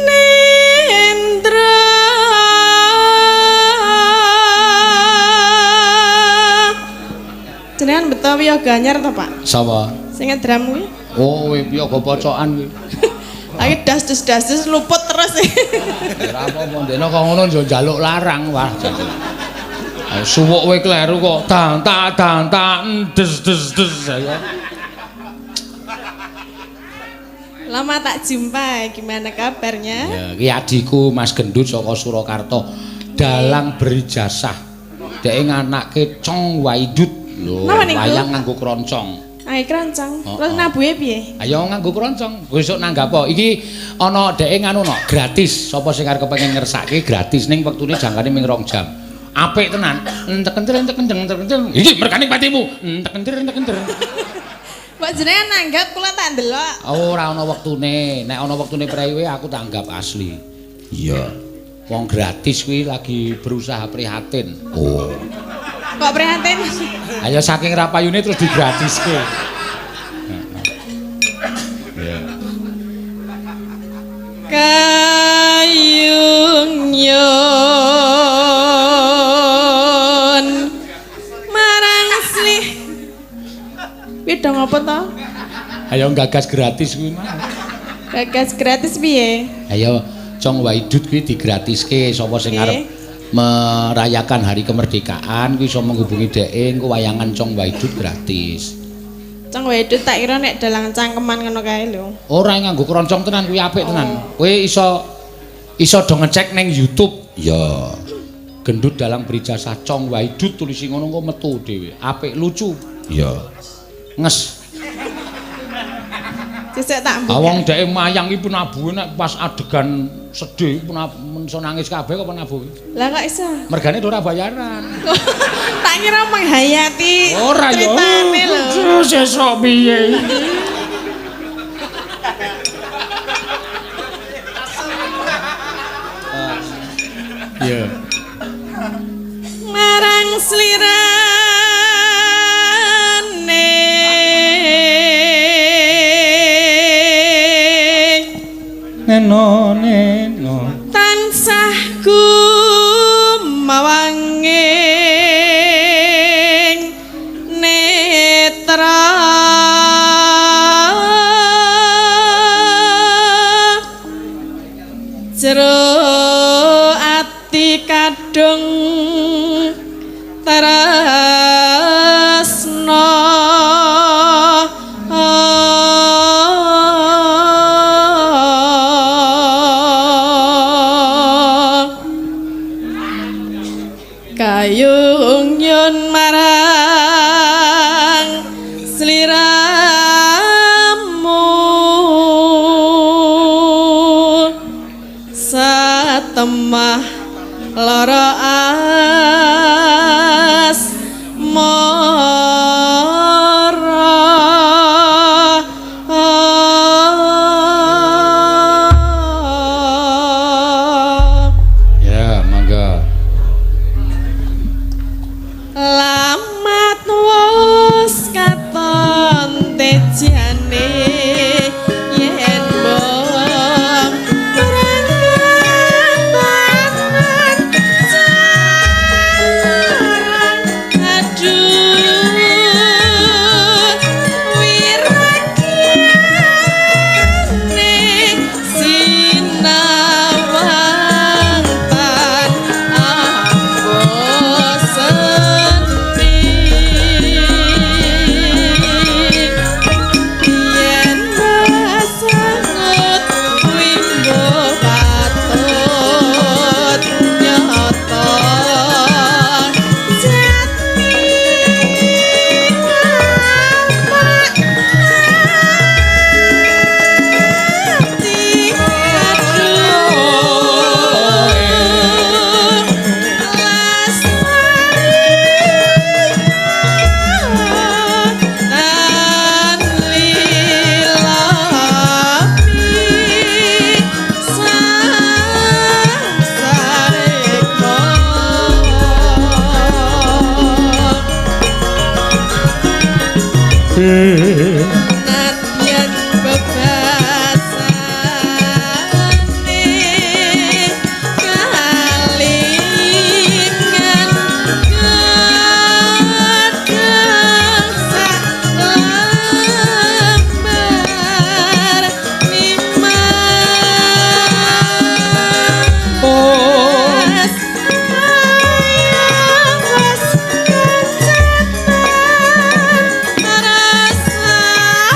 nendra. Jenengan beto wiyaga anyar to, Pak? Sapa? Sing ngedram kuwi. Oh, wiyaga pocokan kuwi. Lagi das-das luput terus. Ora apa-apa ndekno kok ngono yo njaluk larang wah jan. Suwuk kowe kleru kok dang tak dang tak des des des ayo. Lama tak jumpa, gimana kabarnya? Ya, iki adikku Mas Gendut saka Surakarta. Dalang berijasah. Dheke nganake Cong Waidut. Lho, wayang nganggo kroncong. Ayo kroncong. Terus nabuhe piye? Ayo nganggo kroncong. Besok nanggap apa? Iki ana dheke nganu no, gratis. Sapa sing arep kepengin ngersake gratis ning wektune jangkane ming 2 jam. Apik tenan. Entek enter entek enter entek enter. Iki mergane patimu. Entek enter entek enter. Mbok jenengan nanggap kula tak ndelok. Ora ana wektune. Nek ana wektune prewe aku tanggap asli. Iya. Wong gratis kuwi lagi berusaha prihatin. Oh. Kok prihatin? Ayo saking rapayune terus digratiske. Iya. Kayung yun marang slih. Piye dong apa to? Ayo gagas gratis kuwi mah. Gagas gratis piye? Ayo Cong Waidut kuwi digratiske sapa sing arep merayakan hari kemerdekaan kuwi iso menghubungi dheke engko wayangan Cong Waidut gratis. Cong Waidut tak kira nek dalang cangkeman ngono kae lho. Ora nganggo kroncong tenan kuwi apik tenan. Kowe iso do ngecek ning YouTube. Ya. Gendut dalang berijasah Cong Waidut tulisi ngono engko metu dhewe. Apik lucu. Ya. Nges. Sesuk tak mbuka. Wong dheke mayang iki penabuhe nek pas adegan sedih iso nangis kabeh kok penabuhe. Lah kok iso? Mergane ora bayaran. Tak kira menghayati ora yo. Ceritane lho. Aduh, sesuk piye iki? Ya. Marang slirane Neno neno tansah gumawanging netra jero ati kadung tresna. Kayung nyun marang sliramu satemah lara asmara. Ya, mangga. Lamat wus katon tejane yen bom berangkat jarang aduh wirakiyane sinawang tan amboseni yen basangut wimbo patut nyata jati ngapak ati aduh tan lilapi sangsareka. Nadyan bebasane kalingan gedhang sak lembar nimas awas kencanan rasane.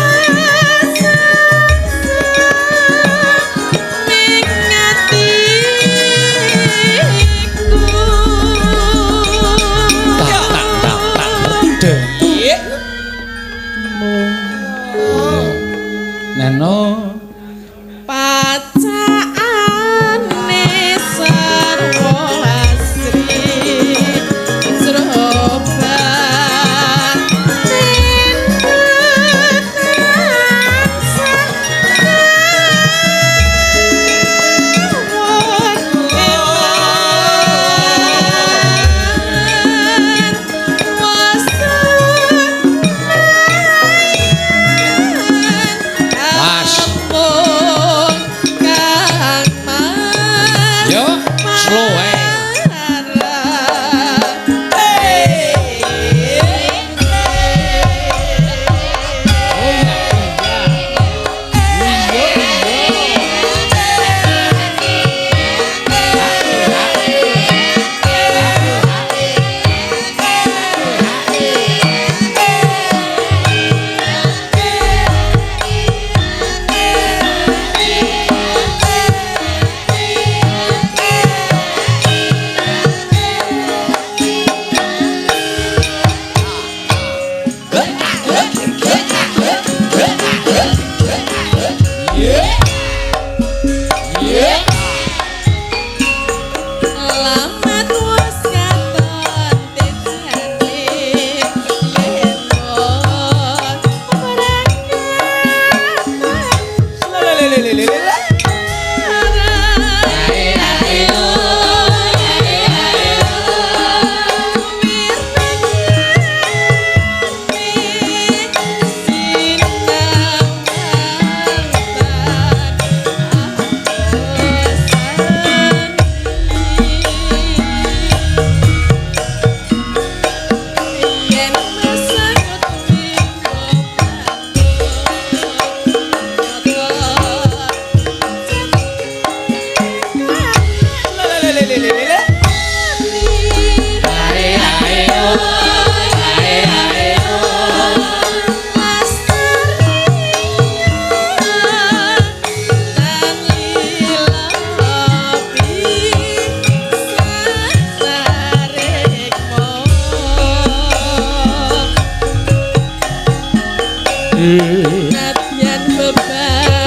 Nadyan bebasane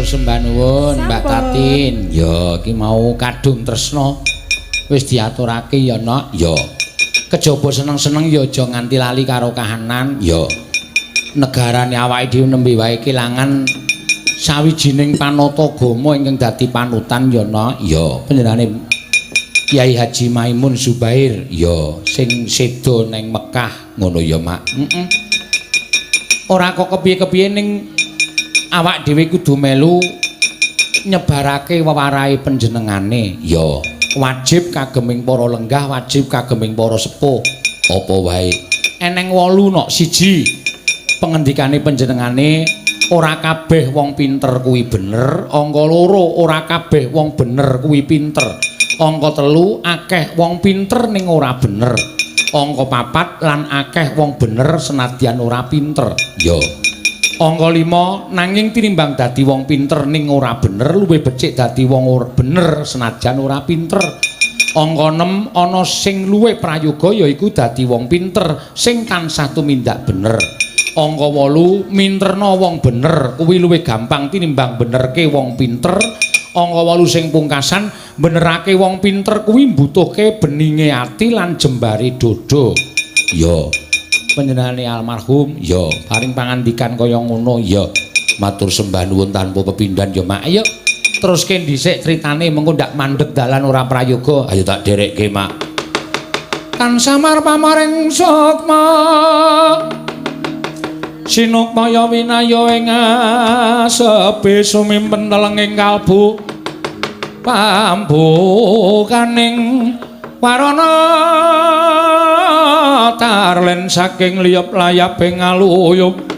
Sembah nuwun Mbak Tatin. Ya iki mau kadung tresna wis diaturake ya Nok. Ya. Kejaba seneng-seneng ya aja nganti lali karo kahanan. Ya. Negarane awake dhewe nembe wae kelangan sawijining panata agama ingkang dadi panutan ya Nok. Ya. Panjenengane Kyai Haji Maimun Zubair ya sing seda ning Mekah ngono ya Mak. Heeh. Ora kok kepiye-kepiye ning awak dhewe kudu melu nyebarake wewarahe panjenengane. Ya, wajib kageming para lenggah, wajib kageming para sepuh. Apa wae? Eneng 8 nok siji. Pengendikane panjenengane ora kabeh wong pinter kuwi bener, angka 2 ora kabeh wong bener kuwi pinter. Angka 3 akeh wong pinter ning ora bener. Angka 4 lan akeh wong bener senadyan ora pinter. Ya. Angka 5 nanging tinimbang dadi wong pinter ning ora bener luwih becik dadi wong ora bener senajan ora pinter. Angka 6 ana sing luwih prayoga yaiku dadi wong pinter sing tansah tumindak bener. Angka 8 minterna wong bener kuwi luwih gampang tinimbang benerke wong pinter. Angka 8 sing pungkasan benerake wong pinter kuwi mbutuhke beninge ati lan jembare dodo. Ya. Panjenengane almarhum ya paring pangandikan kaya ngono ya. Matur sembah nuwun tanpa pepindhan ya Mak. Ayo teruske dhisik critane mengko ndak mandeg dalan ora prayoga. Ayo tak dherekke Mak. Tan samar pamaring sukma sinukmaya winaya ing asepe sumimpen telenging kalbu pambukaning warana tarlen saking liyep layaping aluyup.